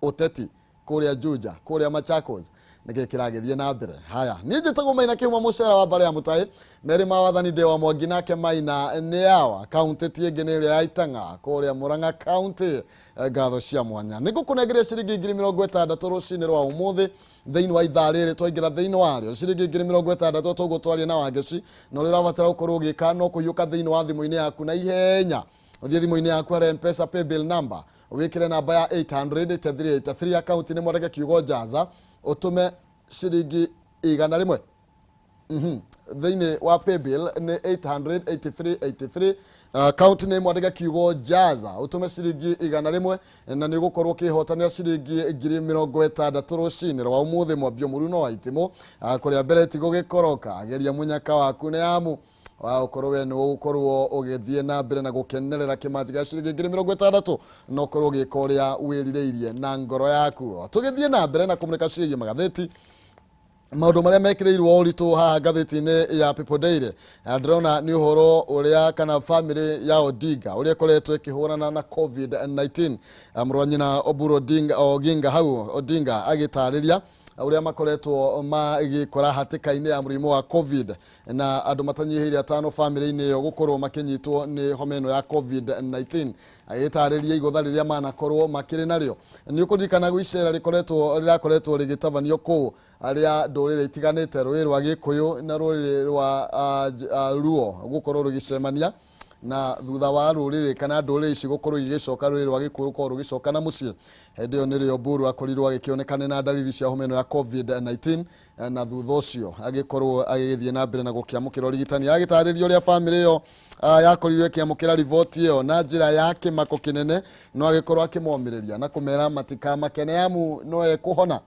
Ũteti kũrĩa Juja, kũrĩa Machakos, nĩkĩ kĩragĩthiĩ na mbere? Haya, niĩ njĩtagwo Maina Kĩuma, mũcera wa mbarĩ ya Mũtaĩ merĩ ma wathani, ndĩ wa Mwangi nake Maina nĩ awa kaunti ti ĩngĩ nĩ ĩrĩa ya Itang'a kũrĩa Murang'a kaunti. Ngatho cia mwanya nĩ ngũkũnengeria ciringi 60,000 rũcinĩ rwa ũmũthĩ thĩinĩ wa ithaa rĩrĩ twaingĩra thĩinĩ warĩo. Ciringi 60,000 tũguo twaria na Wangeci, na ũrĩa ũrabatara gũkorwo ũgĩka no kũhiũka thĩinĩ wa thimũ-inĩ yaku na ihenya, ũthiĩ thimũ-inĩ yaku harĩa Mpesa paybill number, wĩkĩre namba ya 800 8383, akaunti nĩ mwandĩke kiugo "jaza", ũtũme ciringi 100. Thĩinĩ wa paybill nĩ 88383, account nĩ mwandĩke kiugo "jaza", ũtũme ciringi 100 na nĩ ũgũkorwo ũkĩhotanĩra ciringi 60,000 rũcinĩ rwa ũmũthĩ. Mwambio mũru no waitimũ, kũrĩa mbere ti gũgĩkoroka. Geria mũnyaka waku nĩ amu wa ũkorwo we nĩ ũgũkorwo ũgĩthiĩ na mbere na gũkenerera kĩmanji gĩa ciringi 60,000 na ũkorwo ũgĩka ũrĩa wĩrirĩirie na ngoro yaku. Tũgĩthiĩ na mbere na kũmũrĩka ciĩgiĩ magathĩti, maũndũ marĩa mekĩrĩirwo ũritũ haha ngathĩti-inĩ ya People Daily, ndĩrona nĩ ũhoro ũrĩa kana family ya Odinga ũrĩa ĩkoretwo ĩkĩhũrana na COVID-19. Mũrũ wa nyina Oburu Odinga, Oginga hau Odinga agĩtarĩria ũrĩa makoretwo magĩkora hatĩka-inĩ ya mũrimũ wa COVID na andũ matanyihĩire atano bamĩrĩ-inĩ ĩyo gũkorwo makĩnyitwo nĩ homa ĩno ya COVID-19, agĩtarĩria igũtha rĩrĩa manakorwo makĩrĩ narĩo. Nĩ ũkũririkana gwicera rĩkoretwo rĩrakoretwo rĩgĩtabanio kũu rĩa ndũrĩrĩ itiganĩte, rũrĩrĩ rwa Gĩkũyũ na rũrĩrĩ rwa Luo gũkorwo rũgĩcemania, na thutha wa rũrĩrĩ kana ndũrĩrĩ ici gũkorwo igĩcoka, rũrĩrĩ rwa Gĩkũyũ gũkorwo rũgĩcoka na mũciĩ, hĩndĩ ĩyo nĩrĩo Oburu akorirwo agĩkĩonekana na ndariri cia homa ĩno ya COVID-19, na thutha ũcio agĩkorwo agĩgĩthiĩ na mbere na gũkĩamũkĩra ũrigitani. Agĩtarĩria ũrĩa bamĩrĩ ĩyo yakorirwo ĩkĩamũkĩra riboti ĩyo na njĩra ya kĩmako kĩnene, no agĩkorwo akĩmomĩrĩria na kũmera matikamakene amu no ekũhona.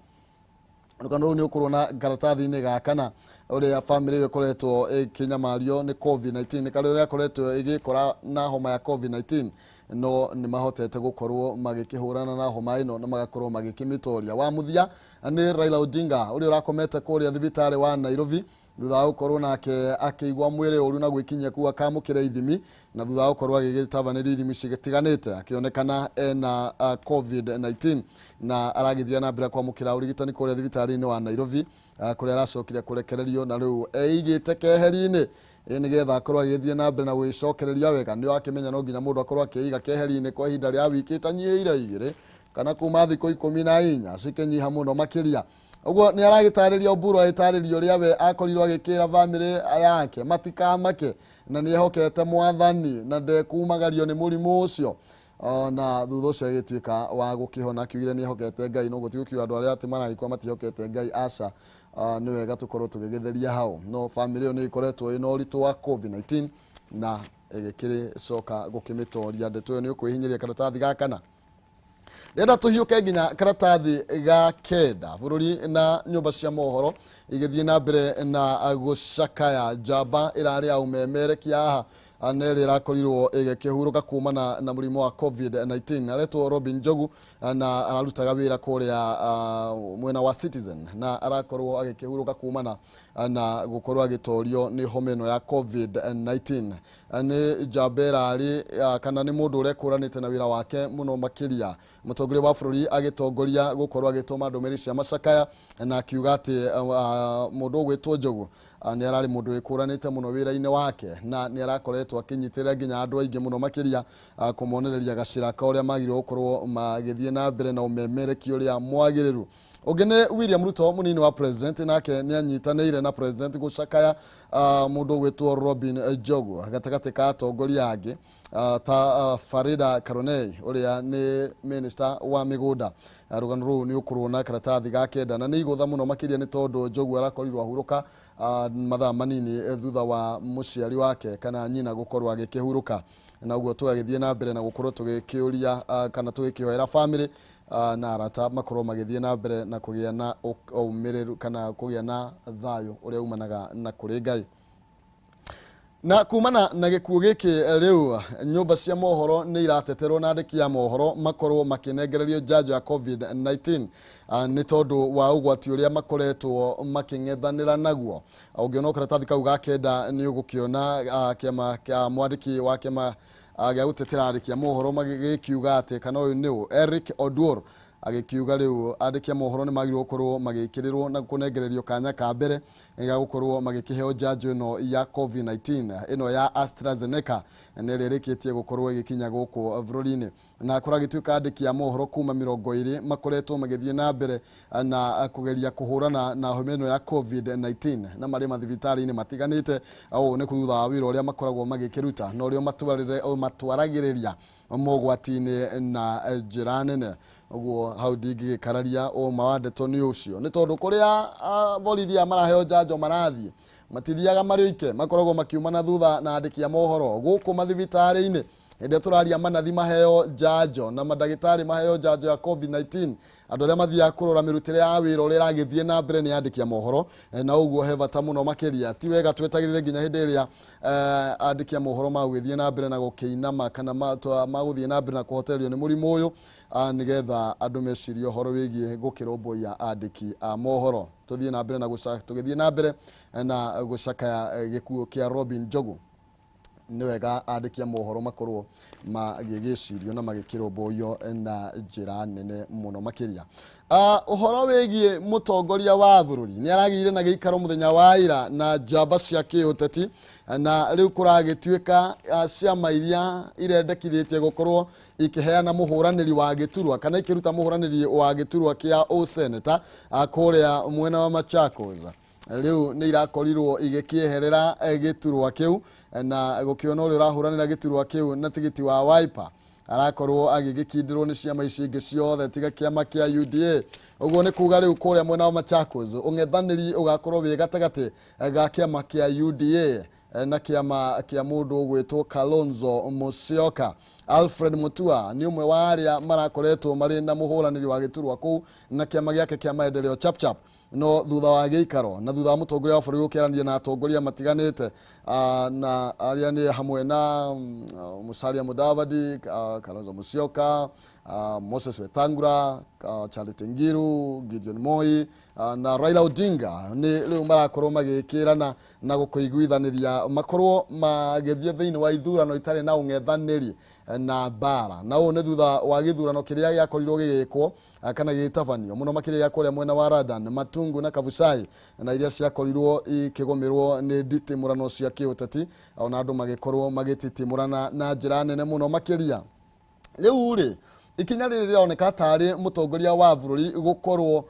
Rũgano rũu nĩ ũkorwo na karatathi-inĩ ga kana ũrĩa bamĩrĩ ĩyo ĩkoretwo ĩkĩnyamario nĩ COVID-19, karĩa ũrĩa ĩkoretwo ĩgĩkora na homa ya COVID-19, no nĩ mahotete gũkorwo magĩkĩhũrana na homa ĩno na magakorwo magĩkĩmĩtoria. Wa mũthia nĩ Raila Odinga ũrĩa ũrakomete kũrĩa thibitarĩ wa Nairobi thutha wa gũkorwo nake akĩigua mwĩrĩ ũru na gwĩkinyia kuu akamũkĩra ithimi, na thutha wa gũkorwo agĩgĩtabanĩrio ithimi citiganĩte akĩonekana ena COVID-19, na aragĩthiĩ na mbere kwamũkĩra ũrigitani kũrĩa thibitarĩ-inĩ wa Nairobi, kũrĩa aracokire kũrekererio na rĩu eigĩte keheri-inĩ nĩgetha akorwo agĩthiĩ na mbere na gwĩcokereria wega. Nĩ wakĩmenya no nginya mũndũ akorwo akĩiga keheri-inĩ kwa ihinda rĩa wiki ĩtanyihĩire 2 kana kuma thikũ 14 cikĩnyiha mũno makĩria. Ũguo nĩ aragĩtarĩria Oburu, agĩtarĩria ũrĩa we akorirwo agĩkĩra bamĩrĩ yake matikamake na nĩ ehokete mwathani na ndekumagario nĩ mũrimũ ũcio. Na thutha ũcio agĩtuĩka wa gũkĩhona, akiugire nĩ ehokete Ngai, no gũtigũkiuga andũ arĩa atĩ maragĩkua matihokete Ngai, aca. Nĩ wega tũkorwo tũgĩgĩtheria hau, no bamĩrĩ ĩyo nĩ ĩkoretwo ĩna ũritũ wa COVID-19 na ĩgĩkĩrĩcoka gũkĩmĩtoria. Ndeto ĩyo nĩ ũkwĩhinyĩria karatathi ga kana. Ndĩrenda tũhiũke nginya karatathi ga kenda. Bũrũri na nyũmba cia mohoro igĩthiĩ na mbere na gũcakaya njamba ĩrarĩ ya ũmemerekia haha na ĩrĩa ĩrakorirwo ĩgĩkĩhurũka kumana na mũrimũ wa COVID-19, aretwo Robin Njogu na ararutaga wĩra kũrĩa mwena wa Citizen, na arakorwo agĩkĩhurũka kumana na gũkorwo agĩtorio nĩ homa ĩno ya COVID-19. Nĩ njamba ĩrarĩ kana nĩ mũndũ ũrekũranĩte na wĩra wake mũno makĩria. Mũtongoria wa bũrũri agĩtongoria gũkorwo agĩtũma ndũmĩrĩri cia macakaya na akiuga atĩ mũndũ ũgwĩtwo Njogu nĩ ararĩ mũndũ wĩkũranĩte mũno wĩra-inĩ wake na nĩ arakoretwo akĩnyitĩrĩra nginya andũ aingĩ mũno makĩria, kũmonereria gacĩra ka ũrĩa magĩrĩirwo gũkorwo magĩthiĩ na mbere na ũmemerekia ũrĩa mwagĩrĩru. Ũngĩ nĩ William Ruto, mũnini wa president, nake nĩ anyitanĩire na president gũcakaya mũndũ ũgwĩtwo Robin Njogu gatagatĩ ka atongoria angĩ ta Farida Karonei ũrĩa nĩ minister wa mĩgũnda. Rũgano rũu nĩ ũkũrwo na karatathi ga kenda, na nĩ igũtha mũno makĩria nĩ tondũ Njogu arakorirwo ahurũka mathaa manini thutha wa mũciari wake kana nyina gũkorwo agĩkĩhurũka, na ũguo tũgagĩthiĩ na mbere na gũkorwo tũgĩkĩũria kana tũgĩkĩhoera famĩlĩ na arata makorwo magĩthiĩ na mbere na kũgĩa na ũmĩrĩru kana kũgĩa na thayũ ũrĩa umanaga na kũrĩ Ngai. Na kumana na gĩkuũ gĩkĩ, rĩu nyũmba cia mohoro nĩ irateterwo na andĩki a mohoro makorwo makĩnengererio njanjo ya COVID-19 nĩ tondũ wa ũgwati ũrĩa makoretwo makĩng'ethanĩra naguo. Ũngĩona karatathi kau ga kenda nĩ ũgũkĩona kĩama kĩa mwandĩki wa kĩama gĩa gũtetera andĩki a mohoro magĩkiuga atĩ kana ũyũ nĩ Eric Oduor. Agĩkiuga rĩu andĩki a mohoro nĩ magĩrĩirwo gũkorwo magĩkĩrĩrwo na kũnengererio kanya ka mbere ga gũkorwo magĩkĩheo njanjo ĩno ya COVID-19 ĩno ya AstraZeneca, na ĩrĩa ĩrĩkĩtie gũkorwo ĩgĩkinya gũkũ bũrũri-inĩ. Na kũragĩtuĩka andĩki a mohoro kuma 20 makoretwo magĩthiĩ na mbere na kũgeria kũhũrana na homa ĩno ya COVID-19 na marĩ mathibitarĩ-inĩ matiganĩte. Ũũ nĩ thutha wa wĩra ũrĩa makoragwo magĩkĩruta na ũrĩa matwaragĩrĩria mogwati-inĩ na njĩra nene. Ũguo hau ndingĩgĩkararia ũma wa ndeto nĩ ũcio, nĩ tondũ kũrĩa borithi aya maraheo njanjo marathiĩ matithiaga marĩ oike, makoragwo makiuma na thutha na andĩki a mohoro gũkũ mathibitarĩ-inĩ. Hĩndĩ ĩrĩa tũraria manathi maheo njanjo na mandagĩtarĩ maheo njanjo ya COVID-19, andũ arĩa mathiaga kũrora mĩrutĩre ya wĩra ũrĩa ĩragĩthiĩ na mbere nĩ andĩki a mohoro, na ũguo he bata mũno makĩria. Ti wega twetagĩrĩre nginya hĩndĩ ĩrĩa andĩki a mohoro magũgĩthiĩ na mbere na gũkĩinama kana magũthiĩ na mbere na kũhotererio nĩ mũrimũ ũyũ, nĩgetha andũ mecirie ũhoro wĩgiĩ gũkĩrũmbũiya andĩki a mohoro. Tũthiĩ na mbere na tũgĩthiĩ na mbere na gũcakaya gĩkuũ kĩa Robin Njogu, nĩ wega andĩki a mohoro makorwo magĩgĩcirio na magĩkĩrũmbũiyo na njĩra nene mũno makĩria. Ũhoro wĩgiĩ mũtongoria wa bũrũri nĩ aragĩire na gĩikaro mũthenya wa ira na njamba cia kĩũteti, na rĩu kũragĩtuĩka ciama iria irendekithĩtie gũkorwo ikĩheana mũhũranĩri wa gĩturwa kana ikĩruta mũhũranĩri wa gĩturwa kĩa ũseneta kũrĩa mwena wa Machakos rĩu nĩ irakorirwo igĩkĩeherera gĩturwa kĩu, na gũkĩona ũrĩa ũrahũranĩra gĩturwa kĩu na tigiti wa Wiper arakorwo agĩgĩkindĩrwo nĩ ciama ici ingĩ ciothe tiga kĩama kĩa UDA. Ũguo nĩ kuga rĩu kũrĩa mwena wa Machakos ũng'ethanĩri ũgakorwo wĩ gatagatĩ ga kĩama kĩa UDA na kĩama kĩa mũndũ ũgwĩtwo Kalonzo Musyoka. Alfred Mutua nĩ ũmwe wa arĩa marakoretwo marĩ na mũhũranĩri wa gĩturwa kũu na kĩama gĩake kĩa Maendeleo Chapchap, no thutha wa gĩikaro na thutha wa mũtongoria wa bũrũri gũkĩaranĩria na atongoria matiganĩte, na arĩa nĩ hamwe na Musalia Mudavadi, Kalonzo Musyoka, Moses Wetangula, Charity Ngiru, Gideon Moi, na Raila Odinga, nĩ rĩu marakorwo magĩkĩrana na gũkũiguithanĩria makorwo magĩthiĩ thĩinĩ wa ithurano itarĩ na ũng'ethanĩri na mbara. Na ũũ nĩ thutha wa gĩthurano kĩrĩa gĩakorirwo gĩgĩkwo kana gĩgĩtabanio mũno makĩria gĩa kũrĩa mwena wa Radan, Matungu na Kabuchai, na iria ciakorirwo ikĩgũmĩrwo nĩ nditimũrano cia kĩũteti, ona andũ magĩkorwo magĩtitimũrana na njĩra nene mũno makĩria. Rĩu rĩ, ikinya rĩrĩ rĩroneka tarĩ mũtongoria wa bũrũri gũkorwo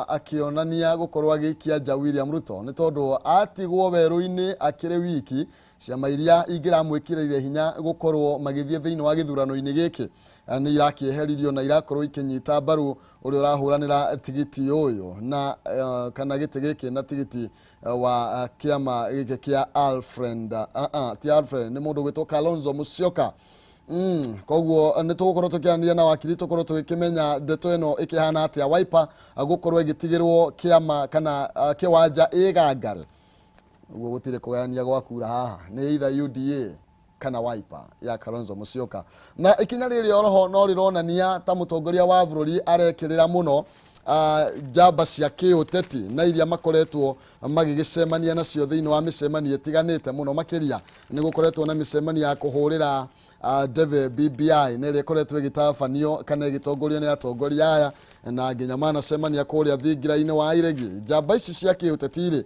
akĩonania gũkorwo agĩikia nja William Ruto, nĩ tondũ atigwo werũ-inĩ akĩrĩ wiki, ciama iria ingĩramwĩkĩrĩire hinya gũkorwo magĩthiĩ thĩinĩ wa gĩthurano-inĩ gĩkĩ nĩ irakĩeheririo na irakorwo ikĩnyita mbaru ũrĩa ũrahũranĩra tigiti ũyũ na kana gĩtĩ gĩkĩ na tigiti wa kĩama gĩkĩ kĩa Alfred, ti Alfred, nĩ mũndũ ũgwĩtwo Kalonzo Musyoka. Koguo nĩ tũgũkorwo tũkĩaranĩria na wakiri tũkorwo tũgĩkĩmenya ndeto ĩno ĩkĩhana atĩa, Wiper gũkorwo ĩgĩtigĩrwo kĩama kana kĩwanja ĩgangare. Ũguo gũtirĩ kũgayania gwa kura haha, nĩ either UDA kana Wiper ya Kalonzo Musyoka. Na ikinya rĩrĩ oroho no rĩronania ta mũtongoria wa bũrũri arekĩrĩra mũno njamba cia kĩũteti na iria makoretwo magĩgĩcemania nacio thĩinĩ wa mĩcemanio ĩtiganĩte mũno makĩria. Nĩ gũkoretwo na mĩcemanio ya kũhũrĩra Deve BBI nĩ ĩrĩa ĩkoretwo ĩgĩtabanio kana ĩgĩtongorio nĩ atongoria aya, na nginya manacemania kũrĩa thingira-inĩ wa Iregi. Njamba ici cia kĩũteti rĩ,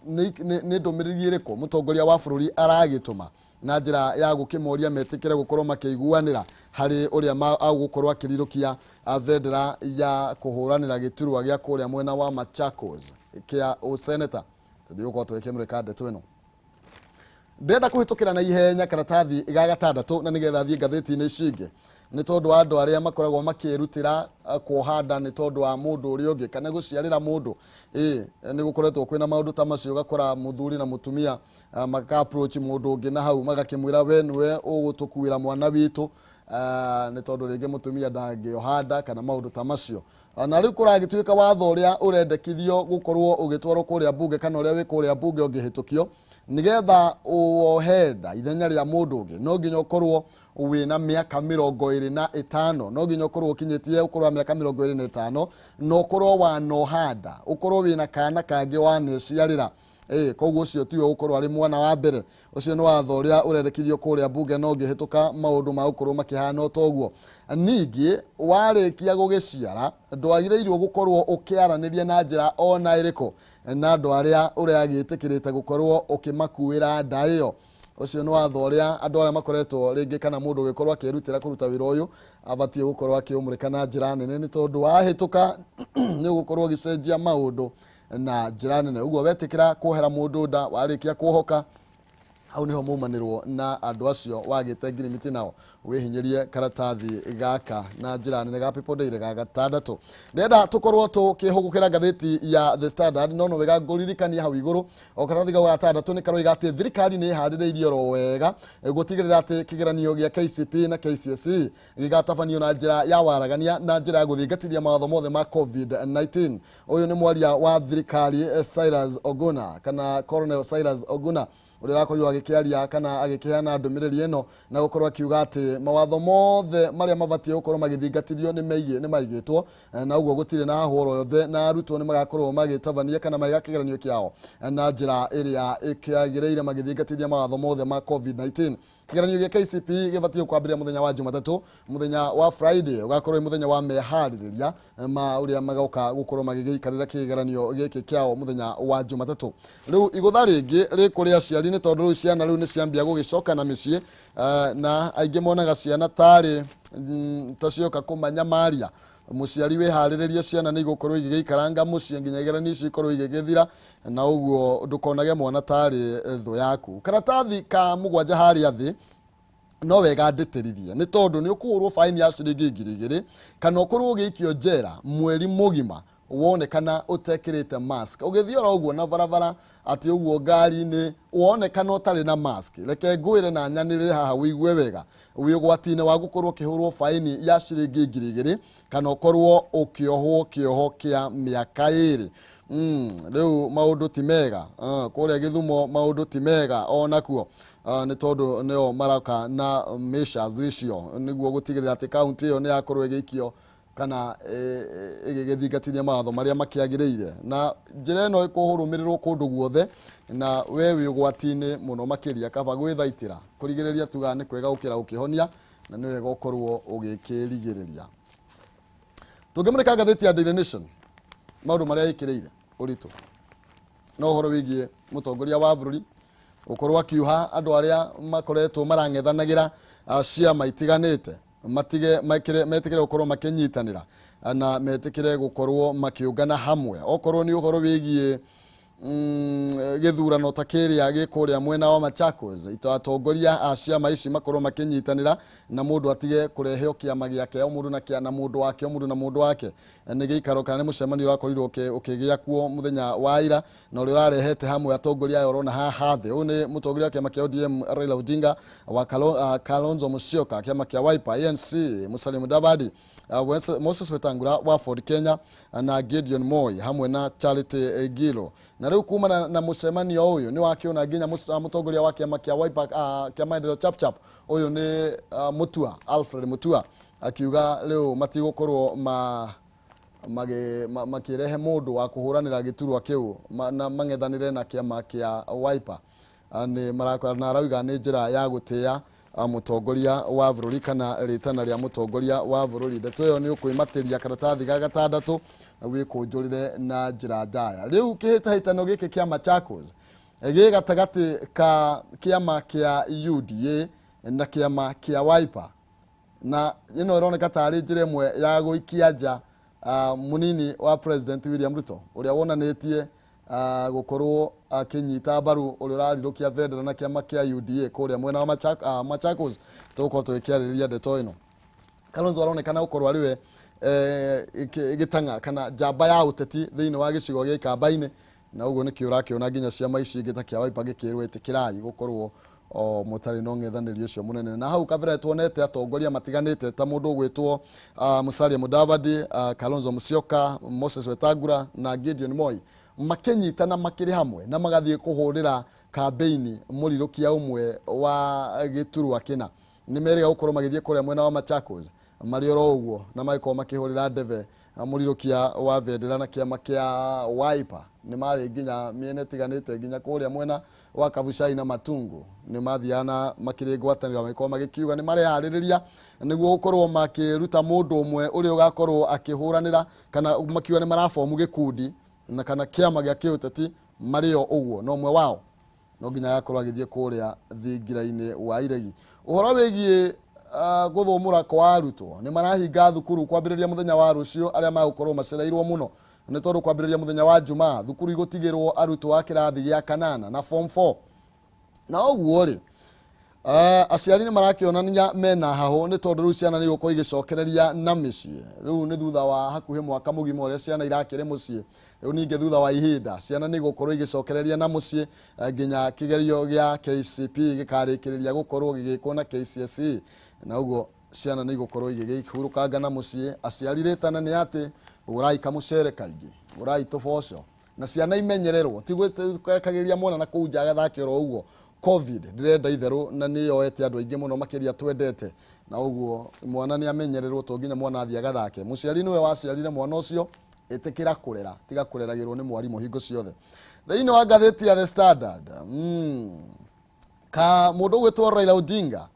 nĩ ndũmĩrĩri ĩrĩkũ mũtongoria wa bũrũri aragĩtũma na njĩra ya gũkĩmoria metĩkĩre gũkorwo makĩiguanĩra harĩ ũrĩa agũkorwo akĩrirũkia bendera ya kũhũranĩra gĩturwa gĩa kũrĩa mwena wa Machakos kĩa ũseneta. Tũthiĩ gũkorwo tũgĩkĩmũrĩka ndeto ĩno. Ndĩrenda kũhĩtũkĩra na ihenya karatathi ga gatandatũ na nĩgetha thiĩ ngathĩti-inĩ ici ingĩ, nĩ tondũ wa andũ arĩa makoragwo makĩrutĩra kuoha nda nĩ tondũ wa mũndũ ũrĩa ũngĩ kana gũciarĩra mũndũ. Nĩ gũkoretwo kwĩna maũndũ ta macio, ũgakora mũthuri na mũtumia maka approach mũndũ ũngĩ na hau magakĩmwĩra we nĩwe ũgũtũkuĩra mwana witũ, nĩ tondũ rĩngĩ mũtumia ndangĩoha nda kana maũndũ ta macio. Na rĩu kũragĩtuĩka watho ũrĩa ũrendekithio gũkorwo ũgĩtwarwo kũrĩa mbunge kana ũrĩa wĩ kũrĩa mbunge ũngĩhĩtũkio, nĩgetha wohe nda ithenya rĩa mũndũ ũngĩ no nginya ũkorwo wĩna mĩaka 25, no nginya ũkorwo ũkinyĩtie ũkũrũ wa mĩaka 25, na ũkorwo wanoha nda, ũkorwo wĩna kana kangĩ waneciarĩra. Koguo ũcio tiwe ũgũkorwo arĩ mwana wa mbere. Ũcio nĩ watho ũrĩa ũrendekithio kũrĩa mbunge no ũngĩhĩtũka maũndũ ma gũkorwo makĩhana o ta ũguo. Ningĩ warĩkia gũgĩciara ndwagĩrĩirwo gũkorwo ũkĩaranĩria na njĩra ona ĩrĩkũ na andũ arĩa ũragĩtĩkĩrĩte gũkorwo ũkĩmakuĩra nda ĩyo. Ũcio nĩ watho ũrĩa andũ arĩa makoretwo rĩngĩ kana mũndũ ũgĩkorwo akĩrutĩra kũruta wĩra ũyũ abatiĩ gũkorwo akĩũmũrĩka na njĩra nene, nĩ tondũ wahĩtũka nĩ ũgũkorwo ũgĩcenjia maũndũ na njĩra nene. Ũguo wetĩkĩra kuohera mũndũ nda, warĩkia kuohoka, hau niho maumanĩrwo na andũ acio wagĩte ngirimiti nao wĩhinyĩrie karatathi gaka na njĩra nene ga People Daily ga gatandatũ. Ndĩrenda tũkorwo tũkĩhũgũkĩra ngathĩti ya The Standard, no no wega ngũririkania hau igũrũ o karatathi gau gatandatũ nĩ karoiga atĩ thirikari nĩ ĩharĩrĩirie oro wega gũtigĩrĩra atĩ kĩgeranio gĩa KCPE na KCSE gĩgatabanio na njĩra ya waragania na njĩra ya gũthingatithia mawatho mothe ma COVID-19. Ũyũ nĩ mwaria wa thirikari Cyrus Oguna kana Colonel Cyrus Oguna ũrĩa ũrakorirwo agĩkĩaria kana agĩkĩheana ndũmĩrĩri ĩno na gũkorwo akiuga atĩ mawatho mothe marĩa mabatiĩ gũkorwo magĩthingatithio nĩ maigĩtwo, na ũguo gũtirĩ na hahũ oro yothe, na arutwo nĩ magakorwo magĩtabania kana magĩka kĩgeranio kĩao na njĩra ĩrĩa ĩkĩagĩrĩire magĩthingatithia mawatho mothe ma COVID-19. Kĩgeranio gĩa KCPE gĩbatiĩ kwambĩrĩria mũthenya wa Jumatatũ, mũthenya wa Friday ũgakorwo wĩ mũthenya wa meharĩrĩria ma ũrĩa magoka gũkorwo magĩgĩikarĩra kĩgeranio gĩkĩ kĩao mũthenya wa Jumatatũ. Rĩu igũtha rĩngĩ rĩ kũrĩ aciari nĩ tondũ rĩu ciana rĩu nĩ ciambia gũgĩcoka na mĩciĩ, na aingĩ monaga ciana tarĩ ta cioka kũmanyamaria. Mũciari wĩharĩrĩrie ciana nĩ igũkorwo igĩgĩikaranga mũciĩ nginya igeranio icio ikorwo igĩgĩthira, na ũguo ndũkonage mwana tarĩ thũ yaku. Karatathi ka mũgwanja harĩa thĩ no wega ndĩtĩrithie nĩ tondũ nĩ ũkũhũrwo baini ya ciringi 2,000 kana ũkorwo ũgĩikio njera mweri mũgima wonekana ũtekĩrĩte mask ũgĩthiĩ oro ũguo na barabara atĩ ũguo ngari-inĩ wonekana ũtarĩ na mask. Reke ngwĩre na nyanĩrĩre haha wĩigue wega, wĩ ũgwati-inĩ wa gũkorwo ũkĩhũrwo baini ya ciringi 2,000 kana ũkorwo ũkĩohwo kĩoho kĩa mĩaka 2. Rĩu maũndũ ti mega kũrĩa Gĩthumo, maũndũ ti mega onakuo nĩ tondũ nĩo maraka na measures icio nĩguo gũtigĩrĩra atĩ kaunti ĩyo nĩ yakorwo ĩgĩikio kana ĩgĩgĩthingatithia mawatho marĩa makĩagĩrĩire, na njĩra ĩno ĩkũrũmĩrĩrwo kũndũ guothe na we wĩ ũgwati-inĩ mũno makĩria. Kaba gwĩthaitĩra kũrigĩrĩria tugaga nĩ kwega gũkĩra gũkĩhonia, na nĩ wega ũkorwo ũgĩkĩrigĩrĩria. Tũngĩmũrĩka ngathĩti ya Daily Nation, maũndũ marĩa ĩkĩrĩire ũritũ no ũhoro wĩgiĩ mũtongoria wa bũrũri gũkorwo akiuha andũ arĩa makoretwo marang'ethanagĩra ciama itiganĩte matige metĩkĩre gũkorwo makĩnyitanĩra na metĩkĩre gũkorwo makĩũngana hamwe, okorwo nĩ ũhoro wĩgiĩ gĩthurano ta kĩrĩa gĩ kũrĩa mwena wa Machakos. Atongoria a ciama ici makorwo makĩnyitanĩra na mũndũ atige kũrehe o kĩama gĩake, o mũndũ na kĩa na mũndũ wake, o mũndũ na mũndũ wake. Nĩ gĩikaro kana nĩ mũcemanio ũrakorirwo ũkĩgĩa kuo mũthenya wa ira na ũrĩa ũrarehete hamwe atongoria aya ũrona haha thĩ. Ũyũ nĩ mũtongoria wa kĩama kĩa ODM Raila Odinga, wa Kalonzo Musyoka kĩama kĩa Wiper, ANC Musalia Mudavadi, Moses Wetangula wa Ford Kenya na Gideon Moi hamwe na Charity Gilo. Na rĩu kumana na mũcemanio ũyũ nĩ wakĩona nginya mũtongoria wa kĩama kĩa Wiper, kĩa Maendeleo Chap Chap, ũyũ nĩ Mutua Alfred Mutua, akiuga rĩu matigũkorwo makĩrehe mũndũ wa kũhũranĩra gĩturwa kĩu na mang'ethanĩre na kĩama kĩa Wiper. Nĩ marakora na arauga nĩ njĩra ya gũtĩĩa mũtongoria wa bũrũri kana rĩtana rĩa mũtongoria wa bũrũri. Ndeto ĩyo nĩ ũkwĩmatĩria karatathi ga gatandatũ wĩkũnjũrĩre na njĩra ndaya. Rĩu kĩhĩtahĩtano gĩkĩ kĩa Machakos gĩ gatagatĩ ka kĩama kĩa UDA na kĩama kĩa Wiper, na ĩno ĩroneka tarĩ njĩra ĩmwe ya gũikia nja mũnini wa President William Ruto ũrĩa wonanĩtie gũkorwo akĩnyita mbaru ũrĩa ũrarirũkia bendera na kĩama kĩa UDA kũrĩa mwena wa Machakos. Tũgũkorwo tũgĩkĩarĩrĩria ndeto ĩno. Kalonzo aronekana gũkorwo arĩ we gĩtang'a kana njamba ya ũteti thĩinĩ wa gĩcigo gĩa Ikamba-inĩ, na ũguo nĩkĩo ũrakĩona nginya ciama ici ingĩ ta kĩa Wiper gĩkĩrwo ĩtĩkĩrai gũkorwo o mũtarĩ na ũng'ethanĩri ũcio mũnene. Na hau kabere tuonete atongoria matiganĩte ta mũndũ ũgwĩtwo Musalia Mudavadi, Kalonzo Musyoka, Moses Wetangula na Gideon Moi makĩnyitana makĩrĩ hamwe na magathiĩ kũhũrĩra kambĩini mũrirũkia ũmwe wa gĩturwa kĩna. Nĩ merĩga gũkorwo magĩthiĩ kũrĩa mwena wa Machakos marĩ oro ũguo na magĩkorwo makĩhũrĩra ndebe mũrirũkia wa bendera na kĩama kĩa Wiper. Nĩ marĩ nginya mĩena ĩtiganĩte, nginya kũrĩa mwena wa Kabuchai na Matungu nĩ mathiaga na makĩrĩ ngwatanĩro, magĩkorwo magĩkiuga nĩ mareharĩrĩria nĩguo gũkorwo makĩruta mũndũ ũmwe ũrĩa ũgakorwo akĩhũranĩra, kana makiuga nĩ marabomu gĩkundi na kana kĩama gĩa kĩũteti marĩ o ũguo, na ũmwe wao no nginya agakorwo agĩthiĩ kũrĩa thingira-inĩ wa iregi. Ũhoro wĩgiĩ gũthũmũra kwa arutwo, nĩ marahinga thukuru kwambĩrĩria mũthenya wa rũciũ, arĩa magũkorwo macereirwo mũno, nĩ tondũ kwambĩrĩria mũthenya wa Jumaa thukuru igũtigĩrwo arutwo a kĩrathi gĩa kanana na form 4. Na ũguo rĩ, aciari nĩ marakĩonania mena hahũ, nĩ tondũ rĩu ciana nĩ igũkorwo igĩcokereria na mĩciĩ. Rĩu nĩ thutha wa hakuhĩ mwaka mũgima ũrĩa ciana irakĩrĩ mũciĩ. Rĩu ningĩ thutha wa ihinda ciana nĩ igũkorwo igĩcokereria na mũciĩ nginya kĩgerio gĩa KCPE gĩkarĩkĩrĩria gũkorwo gĩgĩkwo na KCSE, na ũguo ciana nĩ igũkorwo igĩgĩhurũkanga na mũciĩ. Aciari, rĩtana nĩ atĩ gũrai kamũcere kaingĩ, gũrai tũboco, na ciana imenyererwo, ti gwĩrekagĩria mwana na kũu nja agathake oro ũguo. Covid ndĩrenda itherũ na nĩ yoete andũ aingĩ mũno makĩria twendete, na ũguo mwana nĩ amenyererwo. To nginya mwana athiĩ agathake. Mũciari nĩwe waciarire mwana ũcio, ĩtĩkĩra kũrera, tiga kũreragĩrwo nĩ mwarimũ hingo ciothe. Thĩinĩ wa ngathĩti ya The Standard, ka mũndũ ũgwĩtwo Raila Odinga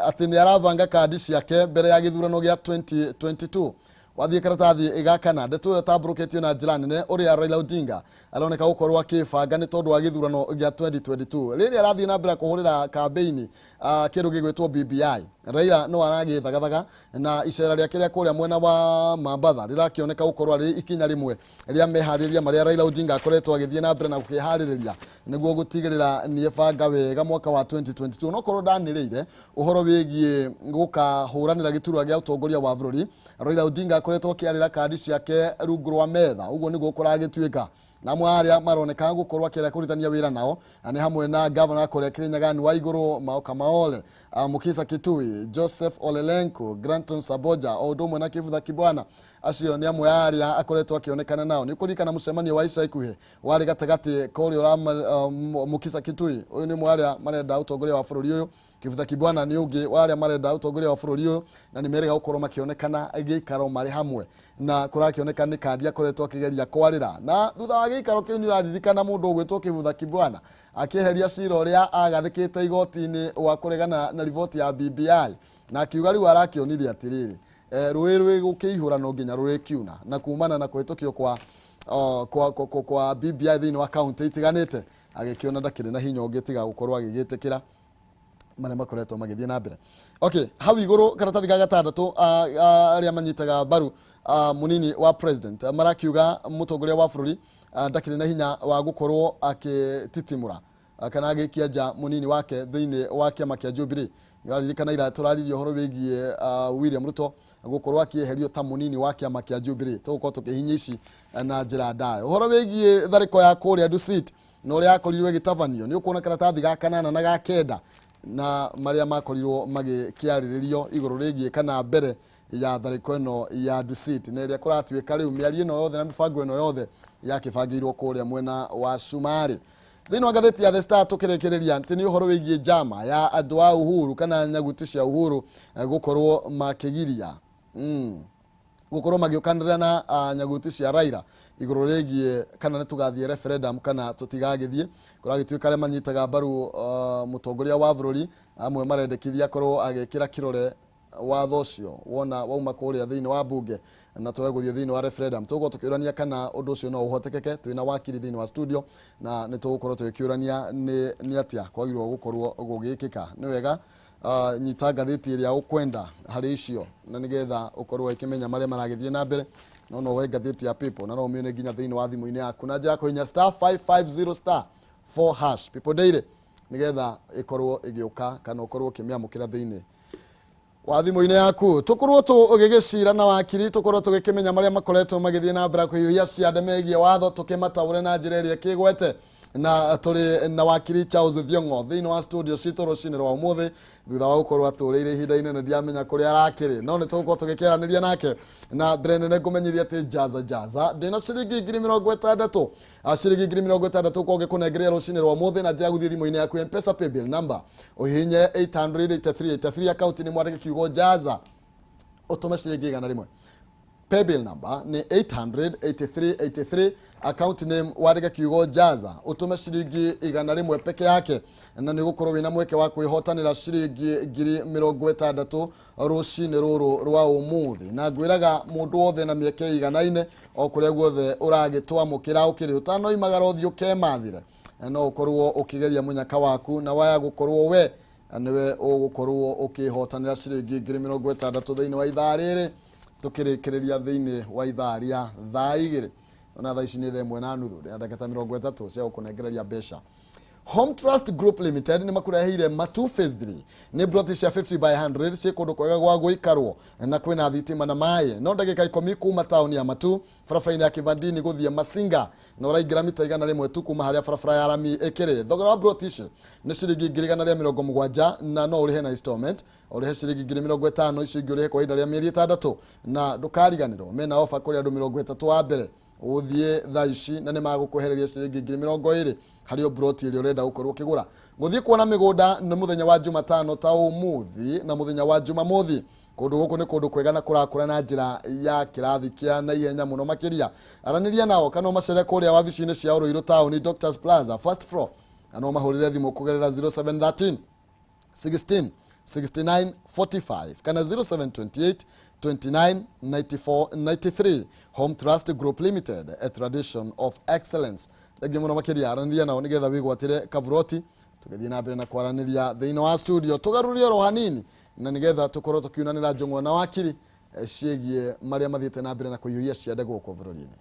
atĩ nĩ arabanga kandi ciake mbere ya gĩthurano gĩa 2022. Wathiĩ karatathi ga kana, ndeto ĩyo ĩtambũrũkĩtio na njĩra nene ũrĩa Raila Odinga aroneka gũkorwo akĩbanga nĩ tondũ wa gĩthurano gĩa 2022, rĩrĩa arathiĩ na mbere kũhũrĩra kambĩini kĩndũ gĩgwĩtwo BBI. Raila no aragĩthagathaga na icera rĩake rĩa kũrĩa mwena wa Mambatha rĩrakĩoneka gũkorwo arĩ ikinya rĩmwe rĩa meharĩrĩria marĩa Raila Odinga akoretwo agĩthiĩ na mbere na gũkĩharĩrĩria nĩguo gũtigĩrĩra nĩ ebanga wega mwaka wa 2022. No korwo ndanĩrĩire ũhoro wĩgiĩ gũkahũranĩra gĩturwa gĩa ũtongoria wa bũrũri, Raila Odinga akoretwo akĩarĩra kandi ciake rungu rwa metha, ũguo nĩguo kũragĩtuĩka. Na amwe arĩa maroneka gũkorwo akĩenda kũrutithania wĩra nao nĩ hamwe na gavana kũrĩa Kĩrĩnyagani wa igũrũ Mao Kamaole, Mukisa Kitui, Joseph Olelenku, Granton Saboja, o ũndũ ũmwe na Kivutha Kibwana. Acio nĩ amwe a arĩa akoretwo akĩonekana nao. Nĩ ũkũririkana mũcemanio wa ica ikuhĩ warĩ gatagatĩ ka ũrĩa Mukisa Kitui, ũyũ nĩ ũmwe arĩa marenda ũtongoria wa bũrũri ũyũ. Kivutha Kibwana nĩ ũngĩ wa arĩa marenda ũtongoria wa bũrũri ũyũ, na nĩ merĩga gũkorwo makĩonekana gĩikaro marĩ hamwe, na kũrakĩoneka nĩ kandi akoretwo akĩgeria kwarĩra. Na thutha wa gĩikaro kĩu, nĩ ũraririkana mũndũ ũgwĩtwo Kivutha Kibwana akĩeheria cira ũrĩa agathĩkĩte igoti-inĩ wa kũregana na riboti ya BBI, na akiuga rĩu arakĩonire atĩrĩrĩ, rũĩ rwĩ gũkĩihũra no nginya rũrĩkiuna, na kumana na kũhĩtũkio kwa BBI thĩinĩ wa kaunti itiganĩte, agĩkĩona ndakĩrĩ na hinya ũngĩ tiga gũkorwo agĩgĩtĩkĩra marĩa makoretwo magĩthiĩ na mbere. Okay, hau igũrũ karatathi ga gatandatũ, arĩa manyitaga mbaru mũnini wa president marakiuga mũtongoria wa bũrũri ndakĩrĩ na hinya wa gũkorwo akĩtitimũra kana agĩikia nja mũnini wake thĩinĩ wa kĩama kĩa Jubilee. Nĩũraririkana ira tũraririe ũhoro wĩgiĩ William Ruto gũkorwo akĩeherio ta mũnini wa kĩama kĩa Jubilee. Tũgũkorwo tũkĩhinya ici na njĩra ndaya. Ũhoro wĩgiĩ tharĩko ya kũrĩa Dusit na ũrĩa yakorirwo ĩgĩtabanio nĩ ũkuona karatathi ga kanana na ga kenda, na marĩa makorirwo magĩkĩarĩrĩrio igũrũ rĩgiĩ kana mbere ya tharĩko ĩno ya Dusit, na ĩrĩa kũratuĩka rĩu mĩario ĩno yothe na mĩbango ĩno yothe yakĩbangĩirwo kũrĩa mwena wa Cumarĩ. Thĩinĩ wa ngathĩti ya The Star, tũkĩrĩkĩrĩria atĩ nĩ ũhoro wĩgiĩ njama ya andũ a Uhuru kana nyaguti cia Uhuru gũkorwo makĩgiria gũkorwo magĩũkanĩrĩra na nyaguti cia Raila igũrũ rĩgiĩ kana nĩ tũgathiĩ referendum kana tũtigagĩthiĩ. Kũragĩtuĩka arĩa manyitaga mbaru mũtongoria wa bũrũri amwe marendekithia akorwo agĩkĩra kĩrore watho ũcio wona wauma kũrĩa thĩinĩ wa bunge na twage gũthiĩ thĩinĩ wa referendum. Tũgũkorwo tũkĩũrania kana ũndũ ũcio no ũhotekeke. Twĩna wakiri thĩinĩ wa studio na nĩ tũgũkorwo tũgĩkĩũrania nĩ atĩa kwagĩrĩirwo gũkorwo gũgĩkĩka. Nĩ wega nyita ngathĩti ĩrĩa ũkwenda harĩ icio, na nĩgetha ũkorwo ũkĩmenya marĩa maragĩthiĩ na mbere. No woe ngathĩti ya People na no ũmĩone nginya thĩinĩ wa thimũ-inĩ yaku na njĩra ya kũhihinya *550*4# People Daily, nĩgetha ĩkorwo ĩgĩũka kana ũkorwo ũkĩmĩamũkĩra thĩinĩ wa thimũ-inĩ yaku. Tũkorwo tũgĩgĩcira na wakiri, tũkorwo tũgĩkĩmenya marĩa makoretwo magĩthiĩ na mbere kũhiũhia ciande megiĩ watho, tũkĩmataũre na njĩra ĩrĩa ĩkĩgwete. Na tũrĩ na wakiri Charles Thiong'o thĩinĩ wa studio citũ rũcinĩ rwa ũmũthĩ, thutha wa gũkorwo atũrĩire ihinda inene ndiamenya kũrĩa arakĩrĩ, no nĩ tũgũkorwo tũgĩkĩaranĩria nake. Na mbere nene ngũmenyithia atĩ jaza jaza ndĩna ciringi 60,000, ciringi 60,000 ũkorwo ngĩkũnengeria rũcinĩ rwa ũmũthĩ na njĩra ya gũthiĩ thimũ-inĩ yaku Mpesa paybill number, ũhihinye 88383, akaunti nĩ mwandĩke kiugo jaza, ũtũme ciringi 100. Paybill number nĩ 88383, account name wandĩke kiugo Jaza, ũtũme ciringi 100 peke yake, na nĩ ũgũkorwo wĩna mweke wa kwĩhotanĩra ciringi 60,000 rũcinĩ rũrũ rwa ũmũthĩ. Na ngwĩraga mũndũ wothe na mĩeke iganaine o kũrĩa guothe ũragĩtwamũkĩra, ũkĩrĩ ũtanoimagara ũthiĩ ũkemathire, no ũkorwo ũkĩgeria mũnyaka waku na waya gũkorwo we nĩwe ũgũkorwo ũkĩhotanĩra ciringi 60,000 thĩinĩ wa ithaa rĩrĩ tũkĩrĩkĩrĩria thĩinĩ wa ithaa rĩa thaa 2. Ona thaa ici nĩ 1:30 na ndagĩka 30 cia gũkũnengereria mbeca. Home Trust Group Limited nĩ makũreheire Matu Phase 3, nĩ broti cia 50 by 100 ciĩ kũndũ kwega gwa gũikarwo na kwĩna thitima na maĩ, no ndagĩka 10 kuma taũni ya Matu, barabara-inĩ ya Kivandini gũthiĩ Masinga, na ũraingĩra mita 100 tu kuma harĩa barabara ya rami ĩkĩrĩ. Thogora wa broti ici nĩ ciringi 170,000, na no ũrĩhe na installment, ũrĩhe ciringi 50,000, icio ingĩ ũrĩhe kwa ihinda rĩa mĩeri 6. Na ndũkariganĩrwo mena ofa kũrĩ andũ 30 wa mbere ũthiĩ thaa ici, na nĩ magũkwehereria ciringi 20,000 harĩ o broti ĩrĩa ũrenda gũkorwo ũkĩgũra. Gũthiĩ kuona mĩgũnda nĩ mũthenya wa Jumatano ta ũmũthĩ na mũthenya wa Jumamothi. Kũndũ gũkũ nĩ kũndũ kwega na kũrakũra na njĩra ya kĩrathi kĩa naihenya mũno makĩria. Aranĩria nao kana ũmacere kũrĩa wabici-inĩ ciao Ruiru Town, Doctors Plaza, first floor, na no mahũrĩre thimũ kũgerera 0713 16 69 45 kana 0728 29 94 93. Home Trust Group Limited, a tradition of excellence. Thengiũ mũno makĩria. Aranĩria nao nĩgetha wĩgwatĩre kaburoti. Tũgĩthiĩ na mbere na kwaranĩria thĩinĩ wa studio, tũgarũrie oro hanini na nĩgetha tũkorwo tũkiunanĩra njũng'wa na wakiri ciĩgiĩ marĩa mathiĩte na mbere na kũhiũhia ciande gũkũ bũrũri-inĩ.